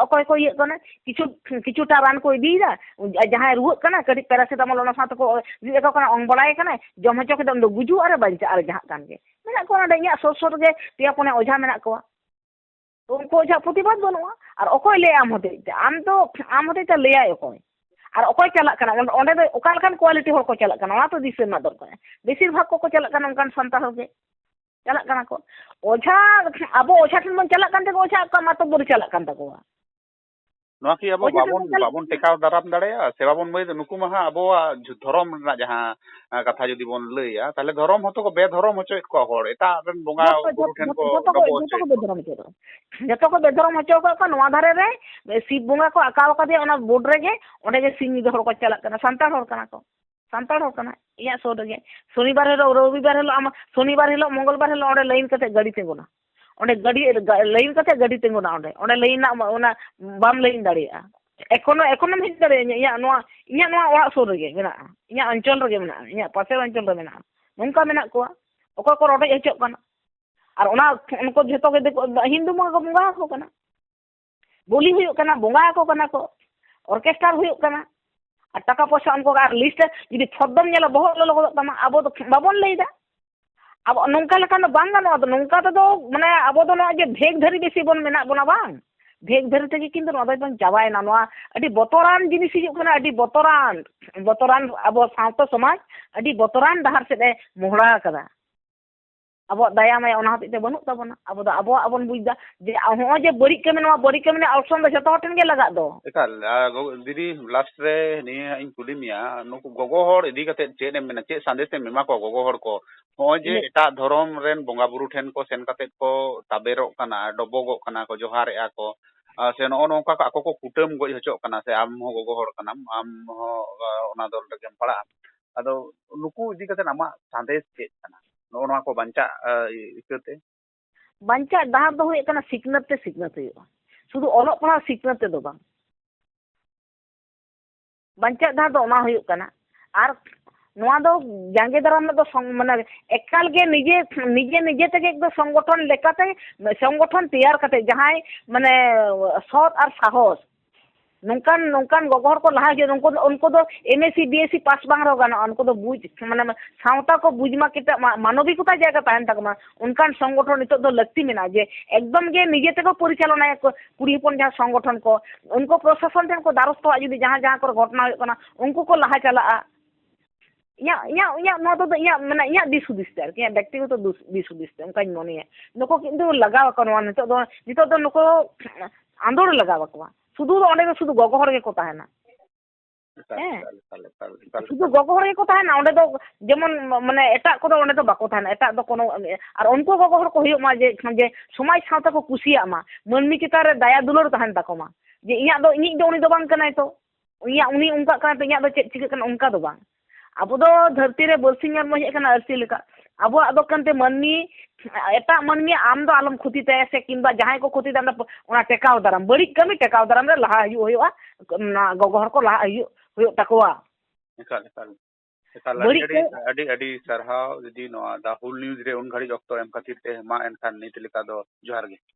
ᱚᱠᱚᱭ ᱠᱚ ᱤᱭᱟᱹᱜ ᱠᱟᱱᱟ? ᱠᱤᱪᱷᱩ, ᱠᱤᱪᱷᱩᱴᱟ ᱨᱟᱱ ᱠᱚ ᱤᱫᱤᱭᱮᱫᱟ, ᱡᱟᱦᱟᱸᱭ ᱨᱩᱣᱟᱹᱜ ᱠᱟᱱᱟ ᱠᱟᱹᱴᱤᱡ paracetamol ᱚᱱᱟ ᱥᱟᱶᱛᱮ ᱠᱚ ᱨᱤᱫ ᱟᱠᱚ ᱠᱟᱱᱟ, ᱚᱝ ᱵᱟᱲᱟᱭ ᱠᱟᱱᱟᱭ, ᱡᱚᱢ ᱦᱚᱪᱚ ᱠᱮᱫᱟ, ᱩᱱᱤ ᱫᱚ ᱜᱩᱡᱩᱜ ᱟᱨᱮ ᱵᱟᱧᱪᱟᱜ ᱟᱨᱮ ᱡᱟᱦᱟᱸᱜ ᱠᱟᱱ ᱜᱮ᱾ ᱢᱮᱱᱟᱜ ᱠᱚᱣᱟ ᱱᱚᱰᱮ ᱤᱧᱟᱹᱜ ᱥᱩᱨ ᱥᱩᱨ ᱨᱮᱜᱮ ᱯᱮᱭᱟ ᱯᱩᱱᱭᱟ ᱚᱡᱷᱟ ᱢᱮᱱᱟᱜ ᱠᱚᱣᱟ᱾ ᱩᱱᱠᱩ ᱚᱡᱷᱟ ᱯᱨᱚᱛᱤᱵᱟᱫ ᱵᱟᱹᱱᱩᱜᱼᱟ᱾ ᱟᱨ ᱚᱠᱚᱭ ᱞᱟᱹᱭᱟ ᱟᱢ ᱦᱚᱛᱮᱡ ᱛᱮ? ᱟᱢ ᱫᱚ, ᱟᱢ ᱦᱚᱛᱮᱡ ᱛᱮ ᱞᱟᱹᱭᱟᱭ ᱚᱠᱚᱭ? ᱟᱨ ᱚᱠᱚᱭ ᱪᱟᱞᱟᱜ ᱠᱟᱱᱟ ᱚᱸᱰᱮ, ᱚᱸᱰᱮ ᱫᱚ ᱚᱠᱟ ᱞᱮᱠᱟᱱ quality ᱦᱚᱲ ᱠᱚ ᱪᱟᱞᱟᱜ ᱠᱟᱱᱟ, ᱚᱱᱟ ᱛᱚ ᱫᱤᱥᱟᱹ ᱨᱮᱱᱟᱜ ᱫᱚᱨᱠᱟᱨ᱾ ᱵᱮᱥᱤᱨ ᱵᱷᱟᱜᱽ ᱠᱚᱠᱚ ᱪᱟᱞᱟᱜ ᱠᱟᱱᱟ ᱚᱱᱠᱟᱱ ᱥᱟᱱᱛᱟᱲ ᱦᱚᱲ ᱜᱮ ᱪᱟᱞᱟᱜ ᱠᱟᱱᱟ ᱠᱚ᱾ ᱚᱡᱷᱟ, ᱟᱵᱚ ᱚᱡᱷᱟ ᱴᱷᱮᱱ ᱵᱚᱱ ᱪᱟᱞᱟᱜ ᱠᱟᱱ ᱛᱮᱜᱮ ᱚᱡᱷᱟ ᱟᱠᱚᱣᱟᱜ ᱢᱟᱛᱚ ᱵᱩᱨᱩ ᱪᱟᱞᱟᱜ ᱠᱟᱱ ᱛᱟᱠᱚᱣᱟ᱾ ᱱᱚᱣᱟ ᱠᱤ ᱟᱵᱚ ᱚᱡᱷᱟ ᱴᱷᱮᱱ ᱵᱟᱵᱚᱱ, ᱵᱚᱱ ᱪᱟᱞᱟᱜ ᱵᱟᱵᱚᱱ ᱠᱟᱱᱟ᱾ ᱴᱮᱠᱟᱣ ᱫᱟᱨᱟᱢ ᱫᱟᱲᱮᱭᱟᱜᱼᱟ? ᱥᱮ ᱵᱟᱵᱚᱱ ᱢᱟᱹᱭ, ᱱᱩᱠᱩ ᱢᱟ ᱦᱟᱸᱜ ᱟᱵᱚᱣᱟᱜ ᱡᱷᱚ-, ᱫᱷᱚᱨᱚᱢ ᱨᱮᱱᱟᱜ ᱡᱟᱦᱟᱸ, ᱟᱸ, ᱠᱟᱛᱷᱟ ᱡᱩᱫᱤ ᱵᱚᱱ ᱞᱟᱹᱭᱟ, ᱛᱟᱦᱞᱮ ᱫᱷᱚᱨᱚᱢ ᱦᱚᱸᱛᱚ ᱠᱚ ᱵᱮᱫᱷᱚᱨᱚᱢ ᱦᱚᱪᱚᱭᱮᱫ ᱠᱚᱣᱟ ᱦᱚᱲ, ᱮᱴᱟᱜ ᱨᱮᱱ ᱵᱚᱸᱜᱟ ᱡᱚᱛᱚ, ᱵᱩᱨᱩ ᱡᱚᱛᱚ, ᱴᱷᱮᱱ ᱠᱚ ᱡᱚᱛᱚ, ᱡᱚᱛᱚ ᱠᱚ, ᱰᱚᱵᱚᱜ ᱡᱚᱛᱚ ᱠᱚ ᱦᱚᱪᱚᱭᱮᱫ ᱠᱚᱣᱟ᱾ ᱵᱮᱫᱷᱚᱨᱚᱢ ᱦᱚᱪᱚᱭᱮᱫ ᱠᱚᱣᱟ᱾ ᱡᱚᱛᱚ ᱠᱚ ᱵᱮᱫᱷᱚᱨᱚᱢ ᱦᱚᱪᱚ ᱟᱠᱟᱫ ᱠᱚᱣᱟ᱾ ᱱᱚᱣᱟ ᱫᱷᱟᱨᱮ ᱨᱮ ᱥᱤᱵ ᱵᱚᱸᱜᱟ ᱠᱚ ᱟᱸᱠᱟᱣ ᱟᱠᱟᱫᱮᱭᱟ, ᱚᱱᱟ ᱵᱳᱨᱰ ᱨᱮᱜᱮ, ᱚᱸᱰᱮ ᱜᱮ ᱥᱤᱧ ᱧᱤᱫᱟᱹ ᱦᱚᱲ ᱠᱚ ᱪᱟᱞᱟᱜ ᱠᱟᱱᱟ, ᱥᱟᱱᱛᱟᱲ ᱦᱚᱲ ᱠᱟᱱᱟ ᱠᱚ᱾ ᱥᱟᱱᱛᱟᱲ ᱦᱚᱲ ᱠᱟᱱᱟᱭ, ᱤᱧᱟᱹᱜ ᱥᱩᱨ ᱨᱮᱜᱮ᱾ ᱥᱚᱱᱤᱵᱟᱨ ᱦᱤᱞᱳᱜ, ᱨᱚᱵᱤᱵᱟᱨ ᱦᱤᱞᱳᱜ, ᱟᱢ ᱥᱚᱱᱤᱵᱟᱨ ᱦᱤᱞᱳᱜ, ᱢᱚᱝᱜᱚᱞᱵᱟᱨ ᱦᱤᱞᱳᱜ ᱚᱸᱰᱮ ᱞᱟᱭᱤᱱ ᱠᱟᱛᱮ ᱜᱟᱹᱰᱤ ᱛᱤᱸᱜᱩᱱᱟ᱾ ᱚᱸᱰᱮ ᱜᱟᱹᱰᱤ, ᱜᱟ-, ᱞᱟᱭᱤᱱ ᱠᱟᱛᱮ ᱜᱟᱹᱰᱤ ᱛᱤᱸᱜᱩᱱᱟ ᱚᱸᱰᱮ᱾ ᱚᱸᱰᱮ ᱞᱟᱭᱤᱱ ᱨᱮᱱᱟᱜ ᱚᱱᱟ ᱵᱟᱢ ᱞᱟᱭᱤᱱ ᱫᱟᱲᱮᱭᱟᱜᱼᱟ᱾ ᱮᱠᱷᱚᱱᱳ, ᱮᱠᱷᱚᱱᱳᱢ ᱦᱮᱡ ᱫᱟᱲᱮᱭᱟᱜᱼᱟ᱾ ᱤᱧᱟᱹᱜ ᱱᱚᱣᱟ, ᱤᱧᱟᱹᱜ ᱱᱚᱣᱟ ᱚᱲᱟᱜ ᱥᱩᱨ ᱨᱮᱜᱮ ᱢᱮᱱᱟᱜᱼᱟ᱾ ᱤᱧᱟᱹᱜ ᱚᱧᱪᱚᱞ ᱨᱮᱜᱮ ᱢᱮᱱᱟᱜᱼᱟ᱾ ᱤᱧᱟᱹᱜ ᱯᱟᱥᱮᱨ ᱚᱧᱪᱚᱞ ᱨᱮ ᱢᱮᱱᱟᱜᱼᱟ᱾ ᱱᱚᱝᱠᱟ ᱢᱮᱱᱟᱜ ᱠᱚᱣᱟ᱾ ᱚᱠᱚᱭ ᱠᱚ ᱨᱚᱰᱚᱡ ᱦᱚᱪᱚᱜ ᱠᱟᱱᱟ᱾ ᱟᱨ ᱚᱱᱟ, ᱩᱱᱠᱩ ᱡᱷᱚᱛᱚ ᱜᱮ ᱫᱤᱠᱩ, ᱦᱤᱱᱫᱩ ᱵᱚᱸᱜᱟ ᱠᱚ ᱵᱚᱸᱜᱟ ᱟᱠᱚ ᱠᱟᱱᱟ᱾ ᱵᱚᱞᱤ ᱦᱩᱭᱩᱜ ᱠᱟᱱᱟ, ᱵᱚᱸᱜᱟ ᱟᱠᱚ ᱠᱟᱱᱟ ᱠᱚ, ᱚᱨᱠᱮᱥᱴᱟᱨ ᱦᱩᱭᱩᱜ ᱠᱟᱱᱟ, ᱟᱨ ᱴᱟᱠᱟ ᱯᱚᱭᱥᱟ ᱩᱱᱠᱩ ᱟᱨ ᱞᱤᱥᱴ ᱨᱮ ᱡᱩᱫᱤ ᱯᱷᱚᱨᱫᱚᱢ ᱧᱮᱞᱟ, ᱵᱚᱦᱚᱜ ᱞᱚᱞᱚ ᱜᱚᱫᱚᱜ ᱛᱟᱢᱟ᱾ ᱟᱵᱚ ᱫᱚ ᱵᱟᱵᱚᱱ ᱞᱟᱹᱭᱫᱟ, ᱟᱵᱚ ᱱᱚᱝᱠᱟ ᱞᱮᱠᱷᱟᱱ ᱫᱚ ᱵᱟᱝ ᱜᱟᱱᱚᱜᱼᱟ᱾ ᱟᱫᱚ ᱱᱚᱝᱠᱟ ᱛᱮᱫᱚ ᱢᱟᱱᱮ ᱟᱵᱚ ᱫᱚ ᱱᱚᱜᱼᱚᱭ ᱡᱮ ᱵᱷᱮᱜᱽ ᱫᱷᱟᱹᱨᱤ ᱵᱮᱥᱤ ᱵᱚᱱ ᱢᱮᱱᱟᱜ ᱵᱚᱱᱟ ᱵᱟᱝ, ᱵᱷᱮᱜᱽ ᱵᱷᱮᱨ ᱛᱮᱜᱮ ᱠᱤᱱᱛᱩ ᱱᱚᱣᱟ ᱫᱚ ᱮᱠᱫᱚᱢ ᱪᱟᱵᱟᱭᱮᱱᱟ᱾ ᱱᱚᱣᱟ ᱟᱹᱰᱤ ᱵᱚᱛᱚᱨᱟᱱ ᱡᱤᱱᱤᱥ ᱦᱤᱡᱩᱜ ᱠᱟᱱᱟ, ᱟᱹᱰᱤ ᱵᱚᱛᱚᱨᱟᱱ, ᱵᱚᱛᱚᱨᱟᱱ ᱟᱵᱚ ᱥᱟᱶᱛᱟ ᱥᱚᱢᱟᱡᱽ ᱟᱹᱰᱤ ᱵᱚᱛᱚᱨᱟᱱ ᱰᱟᱦᱟᱨ ᱥᱮᱫ ᱮ ᱢᱚᱦᱲᱟ ᱟᱠᱟᱫᱟ᱾ ᱟᱵᱚᱣᱟᱜ ᱫᱟᱭᱟ ᱢᱟᱭᱟ ᱚᱱᱟ ᱦᱚᱛᱮᱡ ᱛᱮ ᱵᱟᱹᱱᱩᱜ ᱛᱟᱵᱚᱱᱟ᱾ ᱟᱵᱚ ᱫᱚ ᱟᱵᱚᱣᱟᱜ ᱵᱚᱱ ᱵᱩᱡᱽ ᱫᱟ ᱡᱮ ᱱᱚᱜᱼᱚᱭ ᱡᱮ ᱵᱟᱹᱲᱤᱡ ᱠᱟᱹᱢᱤ, ᱱᱚᱣᱟ ᱵᱟᱹᱲᱤᱡ ᱠᱟᱹᱢᱤ ᱨᱮᱱᱟᱜ ᱚᱨᱥᱚᱝ ᱫᱚ ᱡᱷᱚᱛᱚ ᱦᱚᱲ ᱴᱷᱮᱱ ᱜᱮ ᱞᱟᱜᱟᱜ ᱫᱚ᱾ ᱮᱠᱟᱞ, ᱟᱨ ᱜᱚ-, ᱫᱤᱫᱤ, ᱞᱟᱥᱴ ᱨᱮ ᱱᱤᱭᱟᱹ ᱦᱟᱸᱜ ᱤᱧ ᱠᱩᱞᱤ ᱢᱮᱭᱟ, ᱱᱩᱠᱩ ᱜᱚᱜᱚ ᱦᱚᱲ ᱤᱫᱤ ᱠᱟᱛᱮ ᱪᱮᱫ ᱮᱢ ᱢᱮᱱᱟ, ᱪᱮᱫ ᱥᱟᱸᱫᱮᱥ ᱮᱢ ᱮᱢᱟ ᱠᱚᱣᱟ ᱜᱚᱜᱚ ᱦᱚᱲ ᱠᱚ? ᱱᱚᱜᱼᱚᱭ ᱡᱮ ᱤᱱᱟᱹ ᱮᱴᱟᱜ ᱫᱷᱚᱨᱚᱢ ᱨᱮᱱ ᱵᱚᱸᱜᱟ ᱵᱩᱨᱩ ᱴᱷᱮᱱ ᱠᱚ ᱥᱮᱱ ᱠᱟᱛᱮ ᱠᱚ ᱛᱟᱵᱮᱨᱚᱜ ᱠᱟᱱᱟ, ᱰᱚᱵᱚᱜᱚᱜ ᱠᱟᱱᱟ ᱠᱚ, ᱡᱚᱦᱟᱨᱮᱜᱼᱟ ᱠᱚ, ᱟᱨ ᱥᱮ ᱱᱚᱜᱼᱚ ᱱᱚᱝᱠᱟ ᱠᱚ ᱟᱠᱚ ᱠᱚ ᱠᱩᱴᱟᱹᱢ ᱜᱚᱡ ᱦᱚᱪᱚᱜ ᱠᱟᱱᱟ, ᱥᱮ ᱟᱢ ᱦᱚᱸ ᱜᱚᱜᱚ ᱦᱚᱲ ᱠᱟᱱᱟᱢ, ᱟᱢ ᱦᱚᱸ, ᱟ, ᱚᱱᱟ ᱫᱚᱞ ᱨᱮᱜᱮᱢ ᱯᱟᱲᱟᱜᱼᱟ᱾ ᱟᱫᱚ ᱱᱩᱠᱩ ᱤᱫᱤ ᱠᱟᱛᱮ ᱟᱢᱟᱜ ᱥᱟᱸᱫᱮᱥ ᱪᱮᱫ ᱠᱟᱱᱟ? ᱱᱚᱜᱼᱚ ᱱᱚᱣᱟ ᱠᱚ ᱵᱟᱧᱪᱟᱜ, ᱟ, ᱤᱠᱟᱹᱛᱮ? ᱵᱟᱧᱪᱟᱜ ᱰᱟᱦᱟᱨ ᱫᱚ ᱦᱩᱭᱩᱜ ᱠᱟᱱᱟ ᱥᱤᱠᱷᱱᱟᱹᱛ ᱛᱮ ᱥᱤᱠᱷᱱᱟᱹᱛ ᱦᱩᱭᱩᱜᱼᱟ, ᱥᱩᱫᱷᱩ ᱚᱞᱚᱜ ᱯᱟᱲᱦᱟᱣ ᱥᱤᱠᱷᱱᱟᱹᱛ ᱛᱮᱫᱚ ᱵᱟᱝ᱾ ᱵᱟᱧᱪᱟᱜ ᱰᱟᱦᱟᱨ ᱫᱚ ᱚᱱᱟ ᱦᱩᱭᱩᱜ ᱠᱟᱱᱟ᱾ ᱟᱨ ᱱᱚᱣᱟ ᱫᱚ ᱡᱟᱸᱜᱮ ᱫᱟᱨᱟᱢ ᱨᱮᱫᱚ ᱥᱚᱝ-, ᱢᱟᱱᱮ ᱮᱠᱟᱞ ᱜᱮ ᱱᱤᱡᱮ, ᱱᱤᱡᱮ, ᱱᱤᱡᱮ ᱛᱮᱜᱮ ᱮᱠᱫᱚᱢ ᱥᱚᱝᱜᱚᱴᱷᱚᱱ ᱞᱮᱠᱟᱛᱮ, ᱥᱚᱝᱜᱚᱴᱷᱚᱱ ᱛᱮᱭᱟᱨ ᱠᱟᱛᱮ ᱡᱟᱦᱟᱸᱭ ᱢᱟᱱᱮ ᱥᱚᱛ ᱟᱨ ᱥᱟᱦᱚᱥ, ᱱᱚᱝᱠᱟᱱ, ᱱᱚᱝᱠᱟᱱ ᱜᱚᱜᱚ ᱦᱚᱲ ᱠᱚ ᱞᱟᱦᱟ ᱦᱤᱡᱩᱜᱼᱟ᱾ ᱩᱱᱠᱩ ᱫᱚ, ᱩᱱᱠᱩ ᱫᱚ M A C, B S C ᱯᱟᱥ ᱵᱟᱝ ᱨᱮᱦᱚᱸ ᱜᱟᱱᱚᱜᱼᱟ᱾ ᱩᱱᱠᱩ ᱫᱚ ᱵᱩᱡᱽ, ᱢᱟᱱᱮ ᱥᱟᱶᱛᱟ ᱠᱚ ᱵᱩᱡᱽ ᱢᱟ, ᱠᱤᱱᱛᱩ ᱢᱟ-, ᱢᱟᱱᱚᱵᱤᱠᱚᱛᱟ ᱡᱟᱭᱜᱟ ᱛᱟᱦᱮᱱ ᱛᱟᱠᱚ ᱢᱟ᱾ ᱚᱱᱠᱟᱱ ᱥᱚᱝᱜᱚᱴᱷᱚᱱ ᱱᱤᱛᱚᱜ ᱫᱚ ᱞᱟᱹᱠᱛᱤ ᱢᱮᱱᱟᱜᱼᱟ ᱡᱮ ᱮᱠᱫᱚᱢ ᱜᱮ ᱱᱤᱡᱮ ᱛᱮᱠᱚ ᱯᱚᱨᱤᱪᱟᱞᱚᱱᱟᱭᱟ ᱠᱚ, ᱠᱩᱲᱤ ᱦᱚᱯᱚᱱ ᱡᱟᱦᱟᱸ ᱥᱚᱝᱜᱚᱴᱷᱚᱱ ᱠᱚ, ᱩᱱᱠᱩ ᱯᱨᱚᱥᱟᱥᱚᱱ ᱴᱷᱮᱱ ᱠᱚ ᱫᱟᱨᱚᱥᱛᱚᱣᱟ᱾ ᱡᱩᱫᱤ ᱡᱟᱦᱟᱸ, ᱡᱟᱦᱟᱸ ᱠᱚᱨᱮ ᱜᱷᱚᱴᱚᱱᱟ ᱦᱩᱭᱩᱜ ᱠᱟᱱᱟ, ᱩᱱᱠᱩ ᱠᱚ ᱞᱟᱦᱟ ᱪᱟᱞᱟᱜᱼᱟ᱾ ᱤᱧᱟᱹᱜ, ᱤᱧᱟᱹᱜ, ᱤᱧᱟᱹᱜ ᱱᱚᱣᱟ ᱫᱚ ᱤᱧᱟᱹᱜ, ᱢᱟᱱᱮ ᱤᱧᱟᱹᱜ ᱫᱤᱥ ᱦᱩᱫᱤᱥ ᱛᱮ ᱟᱨᱠᱤ, ᱤᱧᱟᱹᱜ ᱵᱮᱠᱛᱤᱜᱚᱛᱚ ᱫᱩᱥ-, ᱫᱤᱥ ᱦᱩᱫᱤᱥ ᱛᱮ ᱚᱱᱠᱟᱧ ᱢᱚᱱᱮᱭᱟ᱾ ᱱᱩᱠᱩ ᱠᱤᱱᱛᱩ ᱞᱟᱜᱟᱣ ᱟᱠᱚ ᱱᱚᱣᱟ, ᱱᱤᱛᱚᱜ ᱫᱚ, ᱱᱤᱛᱚᱜ ᱫᱚ ᱱᱩᱠᱩ ᱟᱸᱫᱳᱲ ᱞᱟᱜᱟᱣ ᱟᱠᱚᱣᱟ᱾ ᱥᱩᱫᱷᱩ ᱫᱚ ᱚᱸᱰᱮ ᱫᱚ ᱥᱩᱫᱷᱩ ᱜᱚᱜᱚ ᱦᱚᱲ ᱜᱮᱠᱚ ᱛᱟᱦᱮᱱᱟ᱾ ᱮᱠᱟᱞ, ᱦᱮᱸ᱾ ᱮᱠᱟᱞ, ᱮᱠᱟᱞ, ᱮᱠᱟᱞ, ᱮᱠᱟᱞ, ᱥᱩᱫᱷᱩ ᱮᱠᱟᱞ᱾ ᱜᱚᱜᱚ ᱦᱚᱲ ᱜᱮᱠᱚ ᱛᱟᱦᱮᱱᱟ ᱚᱸᱰᱮ ᱫᱚ, ᱡᱮᱢᱚᱱ ᱢᱟᱱᱮ ᱮᱴᱟᱜ ᱠᱚᱫᱚ ᱚᱸᱰᱮ ᱫᱚ ᱵᱟᱠᱚ ᱛᱟᱦᱮᱱᱟ, ᱮᱴᱟᱜ ᱫᱚ ᱠᱳᱱᱳ, ᱟᱨ ᱩᱱᱠᱩ ᱜᱚᱜᱚ ᱦᱚᱲ ᱠᱚ ᱦᱩᱭᱩᱜ ᱢᱟ ᱡᱮ, ᱡᱮ ᱥᱚᱢᱟᱡᱽ ᱥᱟᱶᱛᱟ ᱠᱚ ᱠᱩᱥᱤᱭᱟᱜ ᱢᱟ, ᱢᱟᱹᱱᱢᱤ ᱪᱮᱛᱟᱱ ᱨᱮ ᱫᱟᱭᱟ ᱫᱩᱞᱟᱹᱲ ᱛᱟᱦᱮᱱ ᱛᱟᱠᱚ ᱢᱟ, ᱡᱮ ᱤᱧᱟᱹᱜ ᱫᱚ, ᱤᱧᱤᱡ ᱫᱚ ᱩᱱᱤ ᱫᱚ ᱵᱟᱝ ᱠᱟᱱᱟᱭ ᱛᱚ, ᱩᱱᱤᱭᱟᱜ, ᱩᱱᱤ ᱚᱱᱠᱟᱜ ᱠᱟᱱᱟᱭ ᱛᱚ, ᱤᱧᱟᱹᱜ ᱫᱚ ᱪᱮᱫ ᱪᱤᱠᱟᱹᱜ ᱠᱟᱱᱟ ᱚᱱᱠᱟ ᱫᱚ ᱵᱟᱝ᱾ ᱟᱵᱚ ᱫᱚ ᱫᱷᱟᱹᱨᱛᱤ ᱨᱮ ᱵᱟᱹᱨᱥᱤᱧ ᱦᱚᱲᱢᱚ ᱦᱮᱡ ᱟᱠᱟᱱᱟ ᱟᱹᱨᱥᱤ ᱞᱮᱠᱟ᱾ ᱟᱵᱚᱣᱟᱜ ᱫᱚ ᱠᱟᱱᱛᱮ ᱢᱟᱹᱱᱢᱤ, ᱮᱴᱟᱜ ᱢᱟᱹᱱᱢᱤ ᱟᱢ ᱫᱚ ᱟᱞᱚᱢ ᱠᱷᱚᱛᱤ ᱛᱟᱭᱟ ᱥᱮ ᱠᱤᱝᱵᱟ ᱡᱟᱦᱟᱸᱭ ᱠᱚ ᱠᱷᱚᱛᱤ ᱛᱟᱭᱟ, ᱚᱱᱟ ᱴᱮᱠᱟᱣ ᱫᱟᱨᱟᱢ, ᱵᱟᱹᱲᱤᱡ ᱠᱟᱹᱢᱤ ᱴᱮᱠᱟᱣ ᱫᱟᱨᱟᱢ ᱨᱮ ᱞᱟᱦᱟ ᱦᱤᱡᱩᱜ ᱦᱩᱭᱩᱜᱼᱟ, ᱚᱱᱟ ᱜᱚᱜᱚ ᱦᱚᱲ ᱠᱚ ᱞᱟᱦᱟ ᱦᱤᱡᱩᱜ ᱦᱩᱭᱩᱜ ᱛᱟᱠᱚᱣᱟ᱾ ᱮᱠᱟᱞ, ᱮᱠᱟᱞ᱾ ᱮᱠᱟᱞ, ᱟᱹᱰᱤ, ᱵᱟᱹᱲᱤᱡ ᱟᱹᱰᱤ, ᱠᱟᱹᱢᱤ ᱟᱹᱰᱤ, ᱟᱹᱰᱤ ᱥᱟᱨᱦᱟᱣ ᱫᱤᱫᱤ, ᱱᱚᱣᱟ The Whole News ᱨᱮ ᱩᱱ ᱜᱷᱟᱹᱲᱤᱡ ᱚᱠᱛᱚ ᱮᱢ ᱠᱷᱟᱹᱛᱤᱨ ᱛᱮ᱾ ᱢᱟ ᱮᱱᱠᱷᱟᱱ ᱱᱤᱛ ᱞᱮᱠᱟ ᱫᱚ ᱡᱚᱦᱟᱨ ᱜᱮ᱾